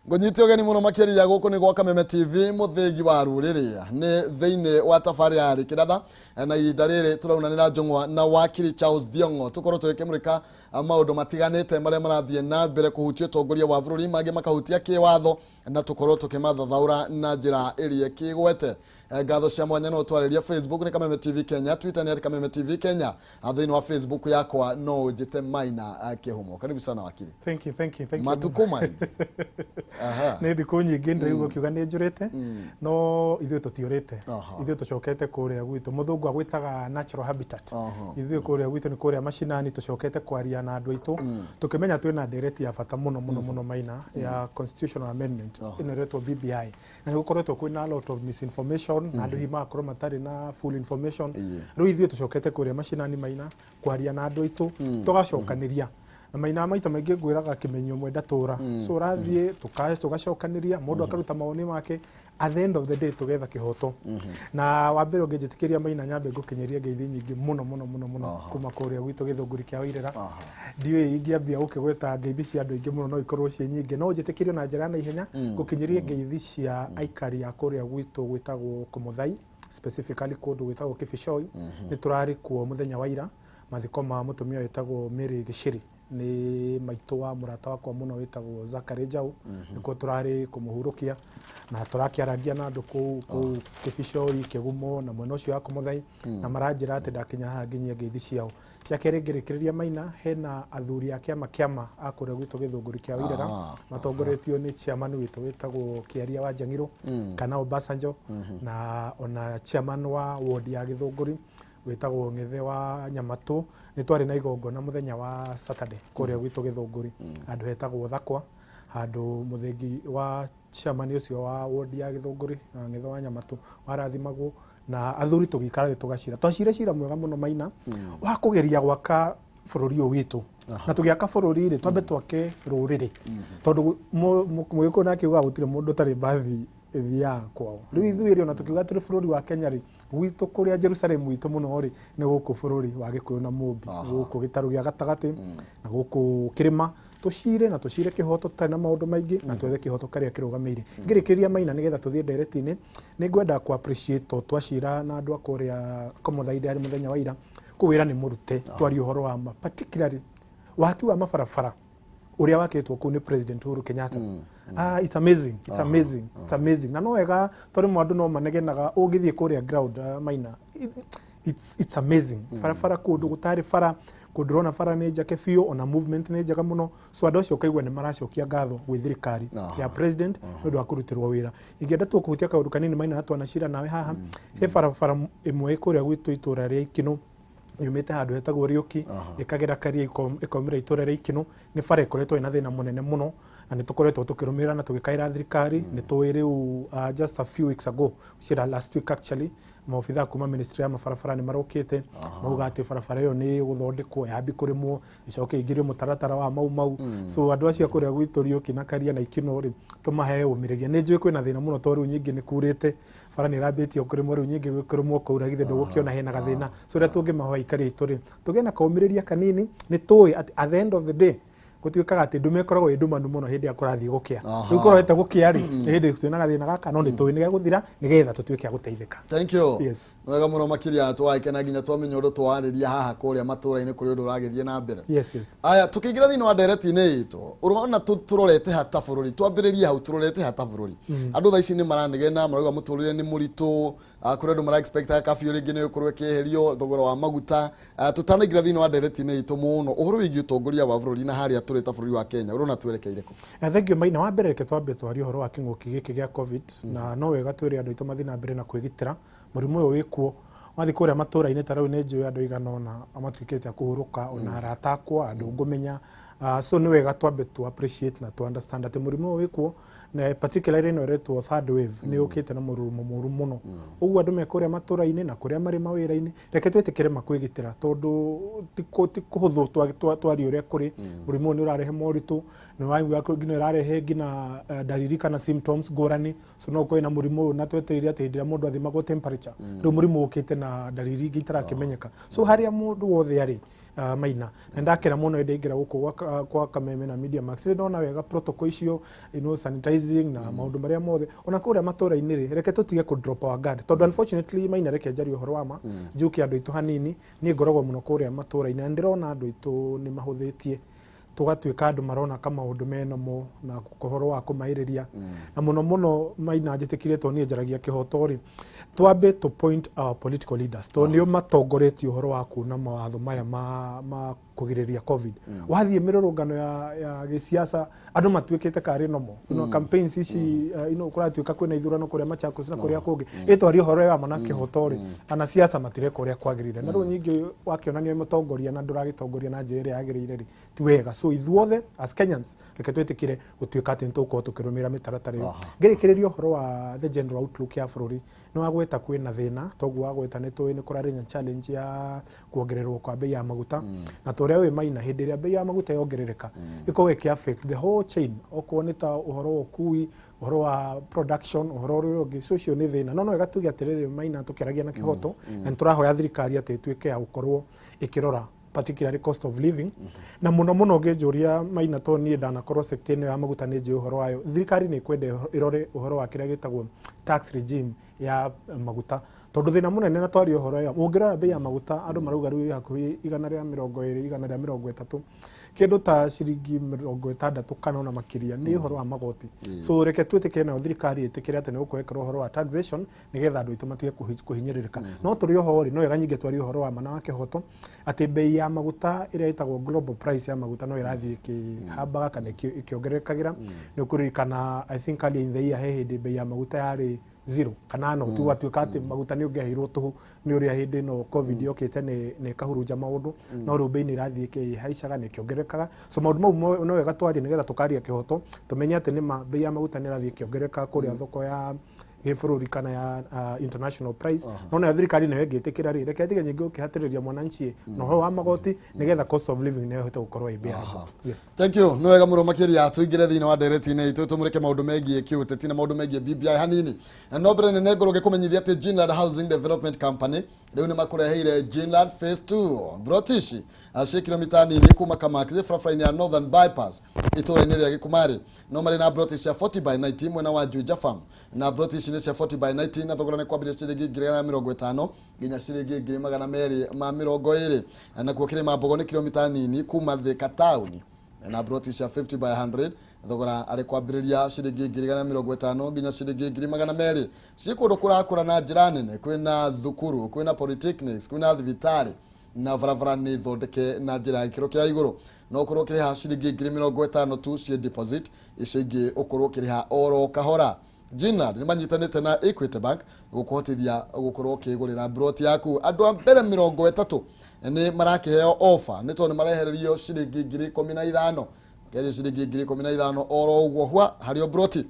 Ngũnyite ũgeni mũno makĩria gũkũ nĩ gwa Kameme TV, mũthĩgi wa rũrĩrĩ, nĩ thĩinĩ wa tabarĩra ya Rĩkĩratha, na ihinda rĩrĩ tũraunanĩra njũng'wa na wakiri Charles Thiong'o. Tũkorwo tũgĩkĩmũrĩka maũndũ matiganĩte marĩa marathiĩ na mbere kũhutia ũtongoria wa bũrũri, mangĩ makahutia kĩwatho, na tũkorwo tũkĩmathathaũra na njĩra ĩrĩa ĩkĩgwete. Ngatho cia mwanya no twarĩria Facebook nĩ Kameme TV Kenya, Twitter nĩ @Kameme TV Kenya. Thĩinĩ wa Facebook yakwa no ũnjĩte Maina Kĩhumo. Karibu sana, wakiri. Thank you, thank you, thank you. Matukũ maingĩ. Aha. Nĩ thikũ nyingĩ ndĩraigua ũkiuga nĩ njũrĩte, no ithuĩ tũtiũrĩte. Ithuĩ tũcokete kũrĩa gwitũ, mũthũngũ agwĩtaga natural habitat. Ithuĩ kũrĩa gwitũ nĩ kũrĩa macinani, tũcokete kwaria na andũ aitũ, tũkĩmenya twĩna ndereti ya bata mũno mũno mũno, Maina, ya constitutional amendment ĩno ĩretwo BBI, na nĩ gũkoretwo kwĩna a lot of misinformation na andũ hihi magakorwo matarĩ na full information. Rĩu ithuĩ tũcokete kũrĩa macinani, Maina, kwaria na andũ aitũ, tũgacokanĩria na Maina. Maita maingĩ ngwĩraga kĩmenyo mwe ndatũra, so ũrathiĩ tũgacokanĩria, mũndũ akaruta mawoni make, at the end of the day tũgetha kĩhoto. Na wa mbere ũngĩnjĩtĩkĩria, Maina, nyambe ngũkinyĩria ngeithi nyingĩ mũno mũno mũno mũno kuma kũrĩa gwitũ Gĩthũngũri kĩa Wairĩra. Ndiũĩ ingĩambia gũkĩgweta ngeithi cia andũ aingĩ mũno, no ikorwo ciĩ nyingĩ, no ũnjĩtĩkĩrie na njĩra ya naihenya ngũkinyĩrie ngeithi cia aikari a kũrĩa gwitũ gwĩtagwo Kũmũthai, specifically kũndũ gwĩtagwo Kĩbicoi. Nĩ tũrarĩ kuo mũthenya wa ira, mathiko ma mũtumia wĩtagwo Mary Gĩcĩrĩ, nĩ maitũ wa mũrata wakwa mũno wĩtagwo Zachary Njau. Nĩkuo tũrarĩ kũmũhurũkia na tũrakĩarangia na andũ kũu Kĩbicoi, Kĩgumo na mwena ũcio wa Kũmũthai, na maranjĩra atĩ ndakinya haha nginyie ngeithi ciao. Cia kerĩ ngĩrĩkĩrĩria, Maina, hena athuri a kĩama a kũrĩa gwitũ Gĩthũngũri kĩa Wairĩra, matongoretio nĩ chairman witũ wĩtagwo Kĩaria wa Njang'irũ kana Obasanjo, na ona chairman wa ward ya Gĩthũngũri wĩtagwo Ng'ethe wa Nyamatũ. Nĩ twarĩ na igongona mũthenya wa Saturday kũrĩa gwitũ Gĩthũngũri, handũ hetagwo Thakwa, handũ mũthengi wa chairman ũcio wa ward ya Gĩthũngũri na Ng'ethe wa Nyamatũ warathimagwo, na athuri tũgĩikara thĩ tũgacira, twacire cira mwega mũno, Maina, wa kũgeria gwaka bũrũri ũyũ witũ. Na tũgĩaka bũrũri rĩ, twambe twake rũrĩrĩ, tondũ mũgĩkũyũ nake ugaga gũtirĩ mũndũ ũtarĩ mbathi ĩthiaga kwao. Rĩu ithuĩ rĩ, ona tũkiuga tũrĩ bũrũri wa Kenya rĩ, gwitũ kũrĩa Jerusalem witũ mũno rĩ, nĩ gũkũ bũrũri wa Gĩkũyũ na Mũmbi, gũkũ gĩtarũ gĩa gatagatĩ na gũkũ kĩrĩma. Tũcire na tũcire kĩhoto tũtarĩ na maũndũ maingĩ, na twethe kĩhoto karĩa kĩrũgamĩire. Ngĩrĩkĩrĩria, Maina, nĩgetha tũthiĩ ndereti-inĩ, nĩ ngwenda ku appreciate to twacira na andũ a kũrĩa Komothaida arĩ mũthenya wa ira kũu, wĩra nĩ mũrute. Twarie ũhoro wa ma, particularly waki wa mabarabara ũrĩa wakĩtwo kũu nĩ President Uhuru Kenyatta. Ah, it's amazing, it's amazing, it's amazing. Na no wega tondũ rĩmwe andũ no manegenaga ũngĩthiĩ kũrĩa ground, Maina, it's amazing. Barabara kũndũ gũtarĩ bara, Kũndũ ũrona bara nĩ njake biũ, ona movement nĩ njega mũno. So andũ acio ũkaigua nĩ maracokia ngatho gwĩ thirikari ya president nĩ ũndũ wa kũrutĩrwo wĩra. Ingĩenda tu kũhutia kaũndũ kanini, Maina, twanacira nawe haha, he barabara ĩmwe ĩ kũrĩa gwitũ itũra rĩa Ikinũ, yumĩte handũ hetagwo Riũki, ĩkagera Karia, ĩkaumĩra itũra rĩa Ikinũ. Nĩ bara ĩkoretwo ĩna thĩna mũnene mũno, na nĩ tũkoretwo tũkĩrũmĩrĩra na tũgĩkaĩra thirikari. Nĩ tũĩ rĩu, just a few weeks ago, cira last week actually, maobithaa kuma ministry ya mabarabara nĩ marokĩte mauga atĩ barabara ĩyo nĩ ĩgũthondekwo, yambi kũrĩmwo, ĩcoke ĩingĩrio mũtaratara wa mau mau. So andũ acio a kũrĩa gwitũ Riũki na Karia na Ikinũ rĩ, tũmahe ũmĩrĩria. Nĩ njũĩ kwĩna thĩna mũno, tondũ rĩu nyingĩ nĩ kurĩte, bara nĩ ĩrambĩtie kũrĩmwo, rĩu nyingĩ kũrĩmwo kwaura, githĩ ndũgũkĩona hena gathĩna? So ũrĩa tũngĩmahoya aikari aitũ rĩ, tũgĩe na kaũmĩrĩria kanini. Nĩ tũĩ atĩ at the end of the day gũtuĩkaga atĩ ndume ĩkoragwo ĩ ndumanu mũno hĩndĩ ĩrĩa kũrathiĩ gũkĩa. Rĩu kũrorete gũkĩa rĩ, nĩ hĩndĩ twĩna gathĩna gaka, no nĩ tũĩ nĩ gegũthira nĩgetha tũtuĩke a gũteithĩka. Thank you. Yes. Nĩ wega mũno makĩria, twagĩkena nginya twamenya ũndũ twarĩria haha kũrĩa matũra-inĩ kũrĩ ũndũ ũragĩthiĩ na mbere. Yes. Aya, tukĩingĩra thĩinĩ wa ndereti-inĩ itũ, ũrona tũrorete hata bũrũri, twambĩrĩrie hau, tũrorete hata bũrũri. Andũ thaa ici nĩ maranegena, marauga mũtũrĩre nĩ mũritũ. Kũrĩ andũ mara expect curfew rĩngĩ nĩ ĩgũkorwo ĩkĩeherio, thogora wa maguta. Tũtanaingĩra thĩinĩ wa ndereti-inĩ itũ mũno, ũhoro wĩgiĩ ũtongoria wa bũrũri na harĩa tũrĩ ta bũrũri wa Kenya, ũrona twerekeire kũ? Na thank you, Maina. Wa mbere, reke twambe twarie ũhoro wa kĩng'ũki gĩkĩ gĩa COVID, na no wega twĩre andũ aitũ mathiĩ na mbere na kwĩgitĩra. Mũrimũ ũyũ wĩkuo. Wathiĩ kũrĩa matũra-inĩ, ta rĩu nĩ njũĩ andũ aigana ũna matuĩkĩte a kũhurũka, ona arata akwa, andũ ngũmenya. So nĩ wega twambe tu appreciate na tu understand atĩ mũrimũ ũyũ wĩkuo, na particularly ĩno ĩretwo third wave nĩ yũkĩte na mũrurumo mũru mũno. Ũguo andũ me kũrĩa matũra-inĩ na kũrĩa marĩ mawĩra-inĩ, reke twĩtĩkĩre makwĩgitĩra, tondũ ti kũhũthũ. Twarie ũrĩa kũrĩ, mũrimũ ũyũ nĩ ũrarehe moritũ, nĩ waigua nginya ĩrarehe nginya ndariri kana symptoms ngũrani. So no ũkorwo na mũrimũ ũyũ na twetereire atĩ hĩndĩ ĩrĩa mũndũ athimagwo temperature, rĩu mũrimũ ũkĩte na ndariri ingĩ itarakĩmenyeka. So harĩa mũndũ wothe arĩ, Maina, na ndakena mũno hĩndĩ aingĩra gũkũ kwa Kameme na Media Max, nĩ ndona wega protocol icio, sanitizing na maũndũ marĩa mothe. Ona kũrĩa matũra-inĩ rĩ, reke tũtige kũ drop our guard, tondũ unfortunately, Maina, reke njarie ũhoro wa ma, njuke andũ aitũ hanini. Niĩ ngoragwo mũno kũrĩa matũra-inĩ na ndĩrona andũ aitũ nĩ mahũthĩtie, tũgatuĩka andũ marona ka maũndũ menomo na ũhoro wa kũmaĩrĩria, na mũno mũno, Maina, njĩtĩkire, tondũ niĩ njaragia kĩhoto rĩ, twambe to point our political leaders, tondũ nĩo matongoretie ũhoro wa kuuna mawatho maya ma kũgirĩrĩria COVID. Wathiĩ mĩrũrũngano ya gĩsiasa, andũ matuĩkĩte karĩ nomo, campaigns ici, kũratuĩka kwĩna ithurano kũrĩa Machakos na kũrĩa kũngĩ, ĩtwaria ũhoro wa ma na kĩhoto rĩ, ana siasa matireka ũrĩa kwagĩrĩire. Na rĩu nyingĩ wakĩonania mũtongoria na ndũragĩtongoria na njĩra ĩrĩa yagĩrĩire rĩ, ti wega. So ithuothe as Kenyans, reke twĩtĩkĩre gũtuĩka atĩ nĩtũgũkorwo tũkĩrũmĩrĩra mĩtaratara ĩyo. Ngĩrĩkĩrĩria ũhoro wa the general outlook ya bũrũri, nĩ wagweta kwĩna thĩna, toguo wagweta nĩ tũĩ nĩ kũrarĩ na challenge ya kuongererwo kwa bei ya maguta. Na ta ũrĩa wĩ, Maina, hĩndĩ ĩrĩa bei ya maguta yongerereka, ĩkoragwo ĩkĩ affect the whole chain, okorwo nĩ ta ũhoro wa ũkui, ũhoro wa production, ũhoro ũrĩa ũngĩ. So ũcio nĩ thĩna, no wega tuge atĩrĩrĩ, Maina, tũkĩaragia na kĩhoto, na nĩ tũrahoya thirikari atĩ ĩtuĩke ya gũkorwo ĩkĩrora particularly cost of living. Na mũno mũno ũngĩnjũria, Maina, to niĩ ndanakorwo sector ĩno ya maguta, nĩ njũĩ ũhoro wayo, thirikari nĩ ĩkwenda ĩrore ũhoro wa kĩrĩa gĩtagwo tax regime ya maguta, tondũ thĩna mũnene, na twaria ũhoro ĩyo, ũngĩrora bei ya maguta, andũ marauga rĩu ĩ hakuhĩ 120, 130, kĩndũ ta ciringi 60 kana ona makĩria nĩ ũhoro wa magoti. So reke twĩtĩkĩre nayo thirikari ĩtĩkĩre atĩ nĩ gũkorwo ĩkĩrora ũhoro wa taxation nĩgetha andũ aitũ matige kũhinyĩrĩrĩka. No tũrĩ oho rĩ, no wega nyingĩ twarie ũhoro wa ma na wa kĩhoto atĩ bei ya maguta ĩrĩa ĩtagwo global price ya maguta no ĩrathiĩ ĩkĩhambaga kana ĩkĩongererekagĩra. Nĩ ũkũririkana, I think earlier in the year, he hĩndĩ bei ya maguta yarĩ zero kana no tu, gwatuĩka atĩ maguta nĩ ũngĩaheirwo tũhũ nĩ ũrĩa hĩndĩ ĩno COVID yokĩte nĩ ĩkahurunja maũndũ. No rĩu bei nĩ ĩrathiĩ ĩkĩhaicaga na ĩkĩongererekaga. So maũndũ mau no wega twarie nĩgetha tũkaria kĩhoto, tũmenye atĩ nĩma bei ya maguta nĩ ĩrathiĩ ĩkĩongerereka kũrĩa thoko ya gĩbũrũri kana ya international price. No nayo thirikari nayo ĩngĩtĩkĩra rĩ, reke tige nyingĩ gũkĩhatĩrĩria mwananchi na ũhoro wa magoti nĩgetha cost of living nayo ĩhote gũkorwo ĩ bearable. Yes. Thank you, nĩ wega mũno makĩria. Tũingĩre thĩinĩ wa ndereti-inĩ itũ, tũmũrĩke maũndũ megiĩ kĩũteti na maũndũ megiĩ BBI hanini. Na no mbere nene ngorwo ngĩkũmenyithia atĩ Ginland Housing Development Company rĩu nĩ makũreheire Ginland Phase 2. Broti ici ciĩ kilomita nini kuma Kamax, barabara-inĩ ya Northern Bypass, itũra-inĩ rĩa Gĩkumarĩ. No marĩ na broti cia 40 by 90 mwena wa Juja Farm, na broti ici nĩ cia 40 by 90 na thogora nĩ kwambĩrĩria ciringi 150,000 nginya ciringi 220,000. Nakuo Kĩrĩma Mbogo nĩ kilomita nini kuma Thika taũni, na broti cia 50 by 100, thogora arĩ kwambĩrĩria ciringi 150,000 nginya ciringi 200,000. Ciĩ kũndũ kũrakũra na njĩra nene, kwĩna thukuru, kwĩna polytechnics, kwĩna thibitarĩ. Na barabara nĩ thondeke na njĩra ya gĩkĩro kĩa igũrũ. No ũkorwo ũkĩrĩha ciringi 50,000 tu ciĩ deposit, icio ingĩ ũkorwo ũkĩrĩha oro kahora. Jinad nĩ manyitanĩte na Equity Bank gũkũhotithia gũkorwo ũkĩgũrĩra broti yaku. Andũ a mbere 30 nĩ marakĩheo offer nĩ tondũ nĩ marehererio ciringi 15,000, makehererio ciringi 15,000 oro ũguo hwa harĩ o broti.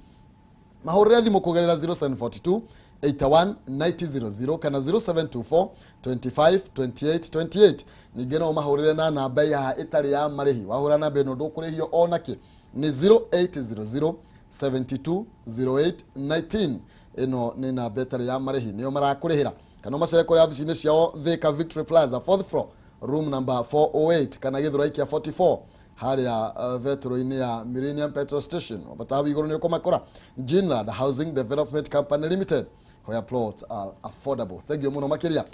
Mahũrĩre thimũ kũgerera 0742 81 9000 kana 0724 25 28 28. Ningĩ no mahũrĩre na namba ya ĩtarĩ ya marĩhi. Wahũra namba ĩno ndũkũrĩhio onakĩ, nĩ 0800 72 08 19. Ĩno nĩ namba ĩtarĩ ya marĩhi, nĩyo marakũrĩhĩra. Kana ũmacere kũrĩa wabici-inĩ ciao Thika, Victory Plaza, fourth floor, room number 408, kana Gĩthũrai kĩa 44 harĩa betro-inĩ ya Millennium Petrol Station. Wambata hau igũrũ nĩ ũkũmakora. Jinland Housing Development Company Limited, where plots are affordable. Thank you mũno makĩria.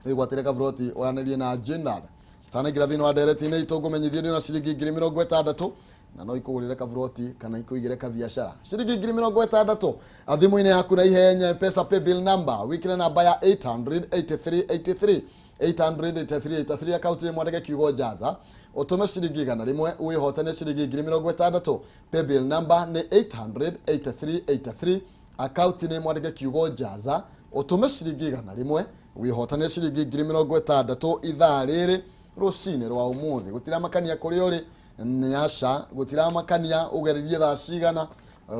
Wĩgwatĩre kaburoti waranĩrie na Jinland. Tanaingĩra thĩinĩ wa ndereti-inĩ itũ, ngũmenyithie ndĩ na ciringi 60,000 na no ikũgũrĩre kaburoti kana ikũigĩre kabiacara. Ciringi 60,000 thimũ-inĩ yaku na ihenya. Mpesa paybill number wĩkĩre namba ya 88383, 88383. Akaunti ĩmwe andĩke kiugo "jaza", ũtũme ciringi 100, wĩhotane ciringi 60,000. Paybill number nĩ 88383, akaunti nĩ mwandĩke kiugo "jaza", ũtũme ciringi 100, wĩhotane ciringi 60,000 ithaa rĩrĩ rũcinĩ rwa ũmũthĩ. Gũtiramakania kũrĩa ũrĩ, nĩ aca gũtiramakania ũgererie thaa cigana,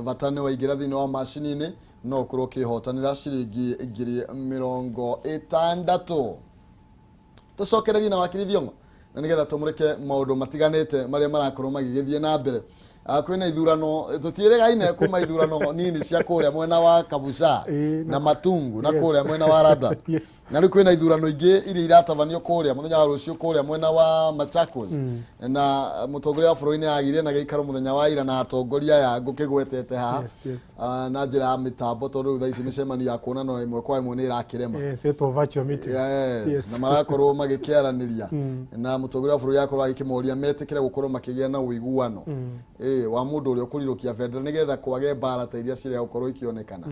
bata nĩ waingĩra thĩinĩ wa macini-inĩ no ũkorwo ũkĩhotanĩra ciringi 60,000. Tũcokererie na wakiri Thiong'o na nĩgetha tũmũrĩke maũndũ matiganĩte marĩa marakorwo magĩgĩthiĩ na mbere. Kwĩna ithurano tũtiĩrĩgaine kuma ithurano nini cia kũrĩa mwena wa Kabucha na Matungu na kũrĩa mwena wa Rada. Na rĩu kwĩna ithurano ingĩ iria iratabanio kũrĩa mũthenya wa rũciũ kũrĩa mwena wa Machakos, na mũtongoria wa bũrũri nĩ agire na gĩikaro mũthenya wa ira na atongoria aya ngũkĩgwetete haha na njĩra ya mĩtambo, tondũ rĩu thaa ici mĩcemanio ya kuonana ĩmwe kwa ĩmwe nĩ ĩrakĩrema. Yes, ĩtwo virtual meetings. Yes. Na marakorwo magĩkĩaranĩria na mũtongoria wa bũrũri akorwo agĩkĩmoria metĩkĩre gũkorwo makĩgĩa na ũiguano wa mũndũ ũrĩa ũkũrirũkia bendera nĩgetha kwage mbara ta iria cirĩa gũkorwo ikĩonekana.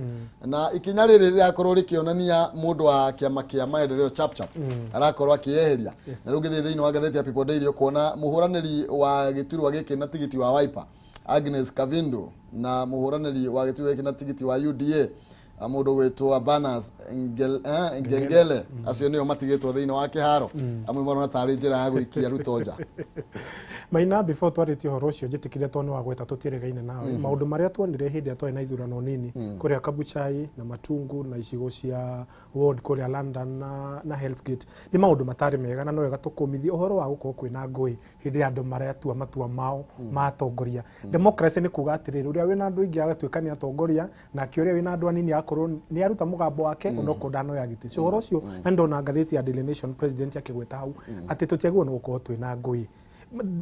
Na ikinya rĩrĩ rĩrakorwo rĩkĩonania mũndũ wa kĩama kĩa maendeleo Chapchap arakorwo akĩyeheria. Na rĩu ngĩthiĩ thĩinĩ wa ngathĩti ya People Daily ũkuona mũhũranĩri wa gĩturwa gĩkĩ na tigiti wa Wiper Agnes Kavindu na mũhũranĩri wa gĩturwa gĩkĩ na tigiti wa UDA mũndũ gwĩtwo Banas Ngengele, acio nĩo matigĩtwo thĩinĩ wa kĩharo. Amwe marona tarĩ njĩra ya gũikia Ruto nja. Maina, before twarĩtie ũhoro ũcio, njĩtĩkĩre tondũ nĩ wagweta tũtiĩrĩgaine nawe maũndũ marĩa tuonire hĩndĩ ĩrĩa twarĩ na ithurano nini kũrĩa Kabuchai na Matungu na icigo cia ward kũrĩa London na Hell's Gate nĩ maũndũ matarĩ mega, na no wega tũkũmithie ũhoro wa gũkorwo kwĩna ngũĩ hĩndĩ ya andũ maratua matua mao ma atongoria. Democracy nĩ kuga atĩrĩrĩ, ũrĩa wĩna andũ aingĩ agatuĩka nĩ atongoria, nake ũrĩa wĩna andũ anini agakorwo nĩ aruta mũgambo wake onokorwo ndanoya gĩtĩ. So ũhoro ũcio na ndona ngathĩti ya Daily Nation president akĩgweta hau atĩ tũtiagĩrĩirwo nĩ gũkorwo twĩna ngũĩ.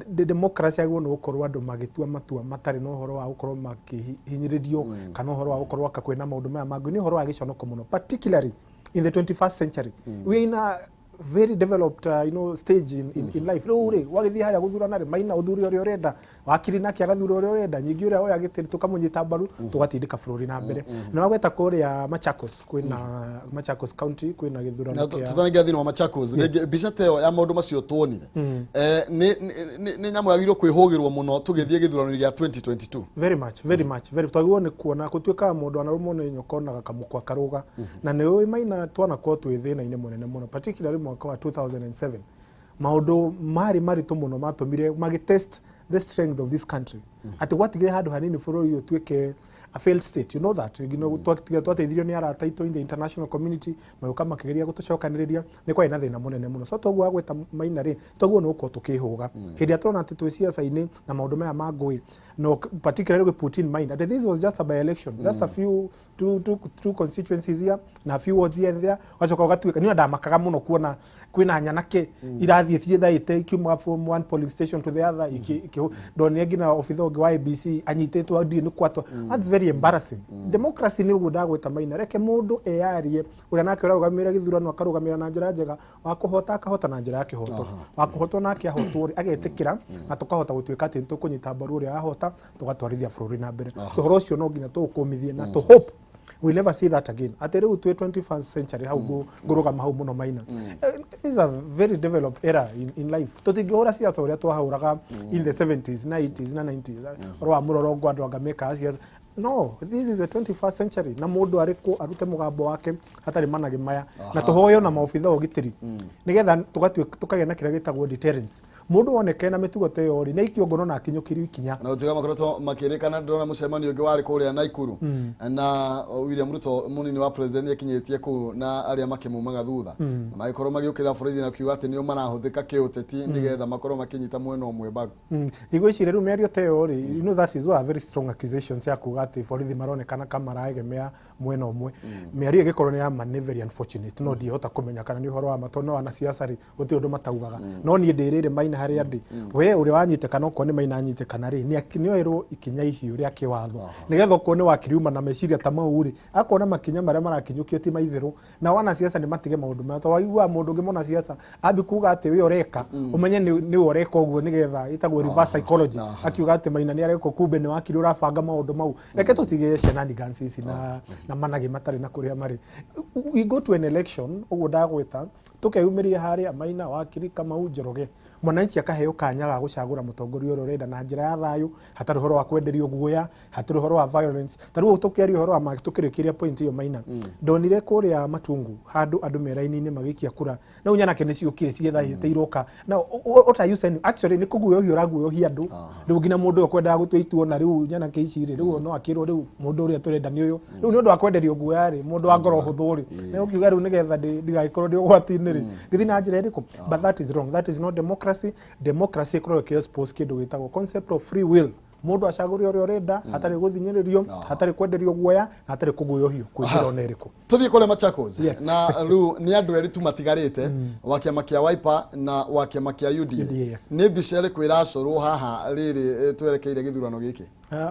Democracy yagĩrĩirwo nĩ gũkorwo andũ magĩtua matua matarĩ na ũhoro wa gũkorwo makĩhinyĩrĩrio kana ũhoro wa gũkorwo aka kwĩna maũndũ maya mangĩ. Nĩ ũhoro wa gĩconoko mũno, particularly in the 21st century. We are in a very developed stage in life. Rĩu rĩ wagĩthiĩ harĩa gũthurana rĩ, Maina, ũthure ũrĩa ũrenda, wakiri nake agathura ũrĩa ũrenda, nyingĩ ũrĩa oya gĩtĩ tũkamũnyita mbaru, tũgatindĩka bũrũri na mbere. Na wagweta kũrĩa Machakos, kwĩna Machakos County kwĩna gĩthurano Na kĩa tũtanaingĩra thĩinĩ wa Machakos rĩngĩ, mbica ta ĩyo ya maũndũ macio tuonire nĩ nyamũ yagĩrĩirwo kwĩhũgĩrwo mũno tũgĩthiĩ gĩthurano gĩa 2022. Very much, very much, very. Twagĩrĩirwo nĩ kuona gũtuĩkaga mũndũ anarũmwo nĩ nyoka onaga kamũkwa karũga. Na nĩ ũĩ, Maina, twanakorwo twĩ thĩna-inĩ mũnene mũno, particularly mwaka wa 2007. Maũndũ marĩ maritũ mũno matũmire magĩtest the strength of this country, atĩ gwatigire handũ hanini bũrũri ũyũ ũtuĩke a failed state, you know that. Twateithirio nĩ arata aitũ in the international community, magĩũka makĩgeria gũtũcokanĩrĩria. Nĩ kwarĩ na thĩna mũnene mũno. So toguo wagweta, Maina, rĩ toguo nĩ gũkorwo tũkĩhũga hĩndĩ ĩrĩa tũrona atĩ twĩ ciaca-inĩ na maũndũ maya ma ngũĩ, no particularly we put in mind that this was just a by election, just a few two constituencies here na a few wards here and there. Ũgacoka ũgatuĩka nĩ ndamakaga mũno kuona kwĩna nyanake irathiĩ ciĩthaĩte ikiuma from one polling station to the other. Ndonire nginya obitha ũngĩ wa ABC anyitĩtwo ndiũ nĩ kwatwo. That's very embarrassing. Democracy nĩ ũguo ndagweta, Maina, reke mũndũ eyarie ũrĩa nake ũrarũgamĩrĩra gĩthurano akarũgamĩrĩra na njĩra njega, wa kũhota akahota na njĩra ya kĩhoto, wa kũhotwo nake ahotwo rĩ agetĩkĩra, na tũkahota gũtuĩka atĩ nĩtũkũnyita mbaru ũrĩa ahota, tũgatwarithia bũrũri na mbere. So ũhoro ũcio no nginya tũũkũmithie na tũ hope We never see that again. Atĩ rĩu twĩ 21st century hau ngũrũgama hau mũno Maina. This is a very developed era in life. Tũtingĩhũra siasa ũrĩa twahũraga in the 70s na 80s na 90s, ũhoro wa mũrorongo, andũ anga mekaga siasa. No, this is the 21st century, na mũndũ arĩkũ arute mũgambo wake hatarĩ managĩ maya, na tũhoyo na maobitha wa ũgitĩri nĩgetha tũkagĩa na kĩrĩa gĩtagwo deterrence. Mũndũ woneke na mĩtugo ta ĩyo rĩ, nĩ aikio ngono na akinyũkĩrio ikinya. Na gũtuĩka makoretwo makĩrĩkana, ndĩrona mũcemanio ũngĩ warĩ kũrĩa Naikuru na William Ruto, mũnini wa president, nĩakinyĩtie kũu na arĩa makĩmumaga thutha, na magĩkorwo magĩũkĩrĩra borithi na kiuga atĩ nĩo marahũthĩka kĩũteti nĩgetha makorwo makĩnyita mwena ũmwe mbaru. Ndigwĩciria rĩu mĩario ta ĩyo rĩ, that is a very strong accusation cia kuga atĩ borithi maronekana ka maraegemea mwena ũmwe. Mĩario ĩgĩkorwo nĩ ya ma, nĩ very unfortunate, no ndihota kũmenya kana nĩ ũhoro wa ma, tondũ no wanasiasa rĩ, gũtirĩ ũndũ mataugaga. No niĩ ndĩrĩrĩ Maina harĩa ndĩ, we ũrĩa wanyitĩkana, okorwo nĩ Maina anyitĩkana rĩ, nĩ oerwo ikinya ihiũ rĩa kĩwatho, nĩgetha okorwo nĩ wakiriuma na meciria ta mau rĩ, akona makinya marĩa marakinyũkio ti maitherũ. Na wanasiasa nĩ matige maũndũ maya, tondũ waiguaga mũndũ ũngĩ mwanasiasa ambi kuga atĩ we ũreka, ũmenye nĩwe ũreka ũguo, nĩgetha ĩtagwo reverse psychology, akiuga atĩ Maina nĩ areka, kumbe nĩ wakiri ũrabanga maũndũ mau. Reke tũtige shenanigans ici na managĩ matarĩ na kũrĩa marĩ. We go to an election, ũguo ndagwĩta, tũkeyumĩria harĩa Maina, wakiri Kamau, Njoroge, mwananchi akaheo kanya ga gũcagũra mũtongoria ũrĩa ũrenda na njĩra ya thayũ, hatarĩ ũhoro wa kwenderio guoya, hatarĩ ũhoro wa violence. Ta rĩu tũkĩaria ũhoro wa ma, tũkĩrĩkĩria point ĩyo Maina, ndonire kũrĩa Matungu handũ andũ me raini-inĩ magĩikia kura, na rĩu nyanake nĩ ciũkire ciethahĩte iroka na what are you saying? Actually nĩ kũguoyohia ũraguoyohia andũ. Rĩu nginya mũndũ ũyũ kwendaga gũtua itua, na rĩu nyanake ici rĩ, rĩu no akĩrwo rĩu mũndũ ũrĩa tũrenda nĩ ũyũ. Rĩu nĩ ũndũ wa kwenderio guoya rĩ, mũndũ wa ngoro hũthũ rĩ, nĩ ũkiuga rĩu nĩgetha ndigagĩkorwo ndĩ ũgwati-inĩ rĩ, ngĩthiĩ na njĩra ĩrĩkũ? But that is wrong. That is not democracy. Democracy ĩkoragwo ĩkĩ-expose kĩndũ gĩtagwo concept of free will, mũndũ acagũre ũrĩa ũrenda hatarĩ gũthinyĩrĩrio, hatarĩ kwenderio guoya, na hatarĩ kũguoyohio kwĩ njĩra ona ĩrĩkũ. Tuthiĩ kũrĩa Machakos. Yes. Na rĩu nĩ andũ erĩ tu matigarĩte, wa kĩama kĩa Wiper na wa kĩama kĩa UDA. UDA, yes. Nĩ mbica ĩrĩkũ ĩracorwo haha rĩrĩ twerekeire gĩthurano gĩkĩ?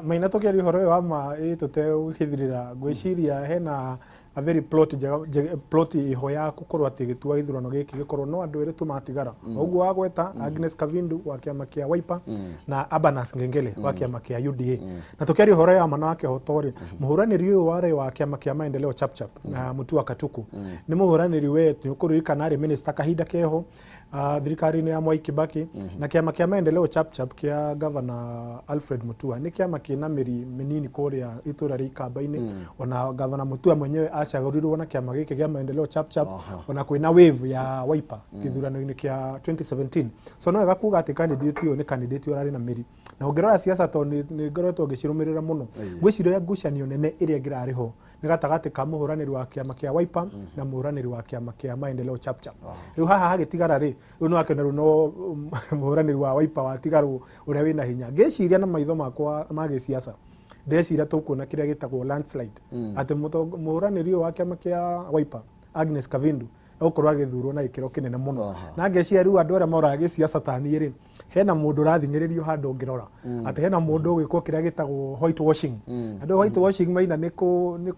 Maina, tũkĩaria ũhoro ũyũ wa ma ĩ tũtegũhithĩrĩra, ngwĩciria hena a very plot njega, plot ĩho ya gũkorwo atĩ gĩtua gĩthurano gĩkĩ gĩkorwo no andũ erĩ tu matigara, o ũguo wagweta, Agnes Kavindu wa kĩama kĩa Wiper na Abanas Ngengele wa kĩama kĩa UDA. Na tũkĩaria ũhoro wa ma na wa kĩhoto rĩ, mũhũranĩri ũyũ warĩ wa kĩama kĩa Maendeleo Chapchap na Mutua Katuku nĩ mũhũranĩri we nĩ ũkũririkana arĩ minister kahinda keho thirikari-inĩ ya Mwai Kibaki. Na kĩama kĩa Maendeleo Chapchap kĩa Governor Alfred Mutua nĩ kĩama kĩna mĩri mĩnini kũrĩa itũra rĩa Ikamba-inĩ. Ona Governor Mutua mwenyewe acagũrirwo na kĩama gĩkĩ kĩa Maendeleo Chapchap. Ona kwĩna wave ya Wiper gĩthurano-inĩ kĩa 2017, so no wega kuga atĩ candidate ũyũ nĩ candidate ũrarĩ na mĩri. Na ũngĩrora siasa, tondũ nĩ ngoretwo ngĩcirũmĩrĩra mũno, ngwĩciria ngucanio nene ĩrĩa ĩngĩrarĩ ho nĩ gatagatĩ ka mũhũranĩri wa kĩama kĩa Wiper na mũhũranĩri wa kĩama kĩa Maendeleo Chapchap. Rĩu haha hagĩtigara rĩ, rĩu nĩ wakĩona rĩu no mũhũranĩri wa Wiper watigarwo ũrĩa wĩna hinya. Ngĩciria na maitho makwa ma gĩciaca, ndeciria tũkuona kĩrĩa gĩtagwo landslide, atĩ mũhũranĩri ũyũ wa kĩama kĩa Wiper, Agnes Kavindu, egũkorwo agĩthurwo na gĩkĩro kĩnene mũno. Na ngeciria rĩu andũ arĩa moraga gĩciaca ta niĩ rĩ, hena mũndũ ũrathing'ĩrĩrio handũ ũngĩrora atĩ hena mũndũ ũgwĩkwo kĩrĩa gĩtagwo white washing. Andũ white washing, Maina, nĩ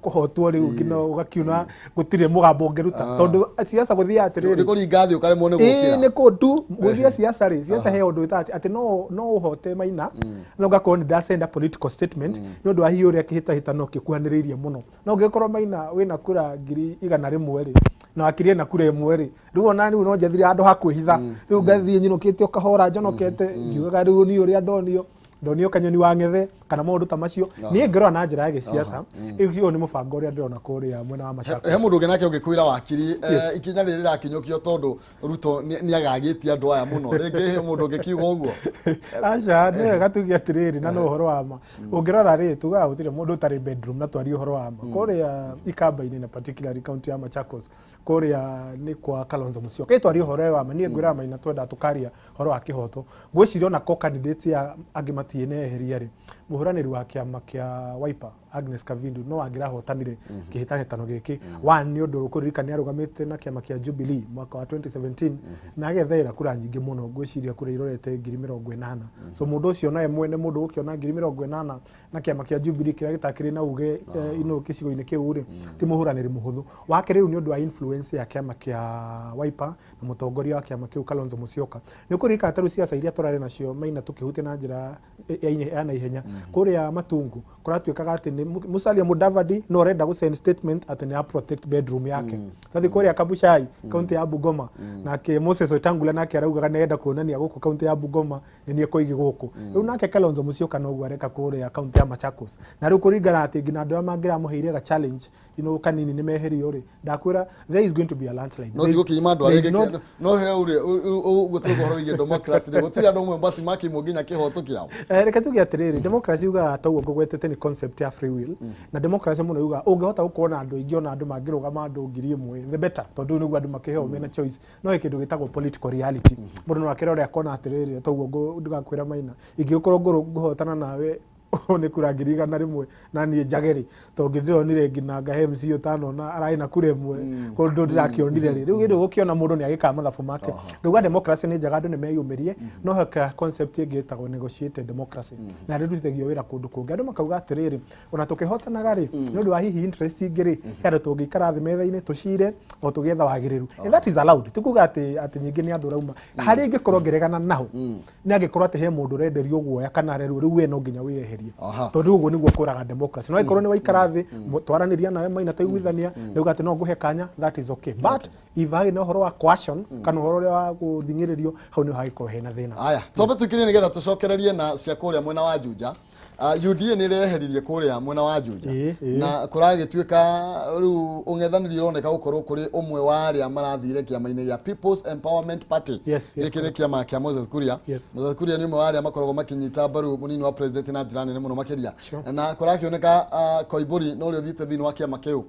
kũhotwo rĩu nginya ũgakiuna gũtirĩ mũgambo ũngĩruta, tondũ siasa gũthiaga atĩrĩrĩ, Nĩ kũringa thĩ ũkaremwo nĩ ĩĩ gũkĩra. Nĩ kũndu gũthiĩ siasa rĩ, siasa he ũndũ wĩtaga atĩ no ũhote Maina, no ngakorwo nĩ ndasenda political statement nĩ ũndũ wa hihi ũrĩa kĩhĩtahĩtano kĩkuhanĩrĩirie mũno. No ũngĩkorwo Maina wĩna kura 100,000 rĩ, na wakiri ena kura 1 rĩ, rĩu ona rĩu no njethire handũ ha kwĩhitha, rĩu ngathiĩ nyinũkĩte o kahora njonokete, ngiugaga rĩu niĩ ũrĩa ndonio kanyoni wa ng'ethe kana maũndũ ta macio. Niĩ ngĩrora na njĩra ya gĩciaca, ũyũ nĩ mũbango ũrĩa ndĩrona kũrĩa mwena wa Machakos. He mũndũ ũngĩ nake ũngĩkwĩra, wakiri, ikinya rĩrĩ rĩrakinyũkio tondũ Ruto nĩ agagĩtie andũ aya mũno. Rĩngĩ he mũndũ ũngĩkiuga ũguo? Aca, nĩ wega tuge atĩrĩrĩ, na no ũhoro wa ma ũngĩrora rĩ, tugaga gũtirĩ mũndũ ũtarĩ bedroom, na twarie ũhoro wa ma, kũrĩa Ikamba-inĩ na particularly county ya Machakos, kũrĩa nĩ kwa Kalonzo Musyoka. Ĩ twarie ũhoro wa ma, niĩ ngwĩraga Maina twendaga tũkaria ũhoro wa kĩhoto. Ngwĩciria ona ko candidate ya angĩ matiĩneheria rĩ, mũhũranĩri wa kĩama kĩa Wiper Agnes Kavindu no angĩrahotanire kĩhĩtahĩtano gĩkĩ. One, nĩ ũndũ ũkũririkana nĩ arũgamĩte na kĩama kĩa Jubilee mwaka wa 2017 na agethaĩra kura nyingĩ mũno, ngwĩciria kura irorete 80,000. So mũndũ ũcio nawe mwene mũndũ ũkĩona 80,000 na kĩama kĩa Jubilee kĩrĩa gĩtakĩrĩ na uge ino gĩcigo-inĩ kĩu rĩ, ti mũhũranĩri mũhũthũ. Wa kerĩ, rĩu nĩ ũndũ wa influence ya kĩama kĩa Wiper na mũtongoria wa kĩama kĩu Kalonzo Musyoka. Nĩ ũkũririkana ta rĩu siasa iria tũrarĩ nacio Maina, tũkĩhutia na njĩra ya naihenya, kũrĩa Matungu kũratuĩkaga atĩ nĩ Nĩ Musalia Mudavadi no arenda gũ send statement atĩ nĩ a protect bedroom yake. Tathi kũrĩa Kabuchai, kaunti ya Bungoma, nake Moses Wetangula nake araugaga nĩ arenda kuonania gũkũ kaunti ya Bungoma nĩ niĩ koigi gũkũ. Rĩu nake Kalonzo Musyoka noguo areka kũrĩa kaunti ya Machakos. Na rĩu kũringana atĩ nginya andũ arĩa mangĩramũheire ga challenge kanini nĩ meherio rĩ, ndakwĩra there is going to be a landslide. No ti gũkiima andũ There is arĩa not- no he ũrĩa ũguo tũrĩ ũhoro wĩgiĩ democracy rĩ, gũtirĩ andũ amwe basi makĩimwo nginya kĩhoto kĩao. Reke tuge atĩrĩrĩ, democracy yugaga ta ũguo ngũgwetete nĩ concept ya free will, na democracy mũno yugaga ũngĩhota gũkorwo na andũ aingĩ, ona andũ mangĩrũgama andũ 1000, the better, tondũ nĩguo andũ makĩheo mena choice. No he kĩndũ gĩtagwo political reality. Mũndũ no akĩrore akona atĩrĩrĩ, ta ũguo ndĩgakwĩra Maina, ingĩgĩkorwo ngũhotana nawe nĩ kura 100,000 na niĩ njage rĩ, tondũ ndĩronire nginya ngahe MC ũtanona ararĩ na kura ĩmwe kũndũ ndĩrakĩonire rĩ, rĩu gĩndũ gũkĩona mũndũ nĩ agĩkaga mathabu make. Ndauga democracy nĩ njega, andũ nĩ meyumĩrie, no he ka concept ĩngĩ ĩtagwo negotiated democracy, na rĩrutithagio wĩra kũndũ kũngĩ. Andũ makauga atĩrĩrĩ, ona tũkĩhotanaga rĩ, nĩ ũndũ wa hihi interest ingĩ rĩ, he andũ tũngĩikara thĩ metha-inĩ tũcire o tũgĩetha wagĩrĩru, and that is allowed. Ti kuga atĩ nyingĩ nĩ andũ ũrauma harĩa ingĩkorwo ngĩregana naho nĩ angĩkorwo atĩ he mũndũ ũrenderio guoya kana arerwo rĩu we no nginya wĩyeherie, tondũ ũguo nĩguo kũraga democracy. No angĩkorwo nĩ waikara thĩ twaranĩria nawe Maina twaiguithania ndauga atĩ no ngũhe kanya, that is okay, but if harĩ na ũhoro wa coercion kana ũhoro ũrĩa wa gũthing'ĩrĩrio, hau nĩho hagĩkorwo hena thĩna. Aya, twambe tuikirie nĩgetha tũcokererie na cia kũrĩa mwena wa Juja. UDA nĩ ĩreheririe kũrĩa mwena wa Juja, Ĩĩ, ĩĩ. na kũragĩtuĩka rĩu ũng'ethanĩri ũroneka gũkorwo kũrĩ ũmwe wa arĩa marathire kĩama-inĩ gĩa People's Empowerment Party. Gĩkĩ nĩ kĩama kĩa Moses Kuria. Moses Kuria nĩ ũmwe wa arĩa makoragwo makĩnyita mbaru mũnini wa president na njĩra nene mũno makĩria, na kũrakĩoneka Koimbũri na ũrĩa ũthiĩte thĩinĩ wa kĩama kĩu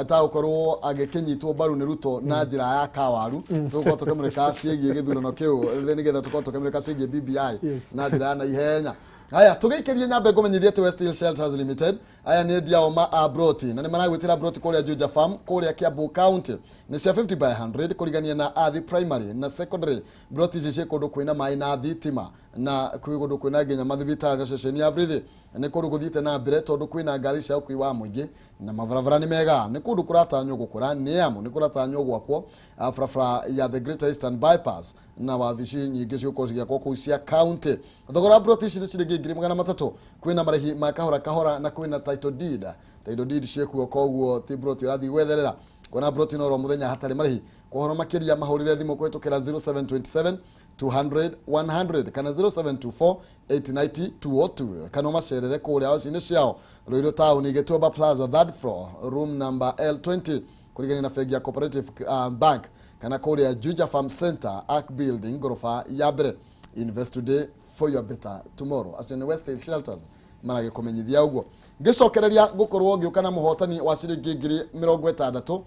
ta gũkorwo agĩkĩnyitwo mbaru nĩ Ruto na njĩra ya kawaru. Tũgũkorwo tũkĩmũrĩka ciĩgiĩ gĩthurano kĩu nĩgetha tũkorwo tũkĩmũrĩka ciĩgiĩ BBI na njĩra ya naihenya. Haya, tũgĩikĩrie nyambe ngũmenyithie atĩ West Hill Shelters Limited aya nĩ endia ao ma a broti, na nĩ maragwĩtĩra broti kũrĩa Juja Farm kũrĩa Kiambu County, nĩ cia 50 by 100 kũrigania na Athi Primary na Secondary. Broti ici ciĩ kũndũ kwĩna maĩ na thitima, na kwĩ kũndũ kwĩna nginya mathibitarĩ na ceceni ya borithi. Nĩ kũndũ gũthiĩte na mbere tondũ kwĩna ngari cia ũkui wa mũingĩ na mabarabara nĩ mega. Nĩ kũndũ kũratanywo gũkũra, nĩ amu nĩ kũratanywo gwakwo barabara ya the Greater Eastern Bypass, na wabici nyingĩ cigũkorwo cigĩakwo kũu cia county. Thogora wa broti ici nĩ ciringi 300,000. Kwĩna marĩhi ma kahora kahora na kwĩna title deed. Title deed ciĩkuo, koguo ti broti ũrathiĩ gwetherera kuona broti no ro mũthenya hatarĩ marĩhi. Kwa ũhoro makĩria mahũrĩre thimũ kũhĩtũkĩra 0727 200 100 kana 0724 890 202, kana ũmacerere kũrĩa wabici-inĩ ciao Ruiru Town, Gĩtuamba Plaza, third floor, room number L20, kũrigania na bengi ya Cooperative Bank, kana kũrĩa Juja Farm Center, Ark Building, ngoroba ya mbere. Invest today for your better tomorrow. Acio nĩ West Hill Shelters maragĩkũmenyithia ũguo. Ngĩcokereria gũkorwo ngĩũka na mũhotani wa ciringi 60,000,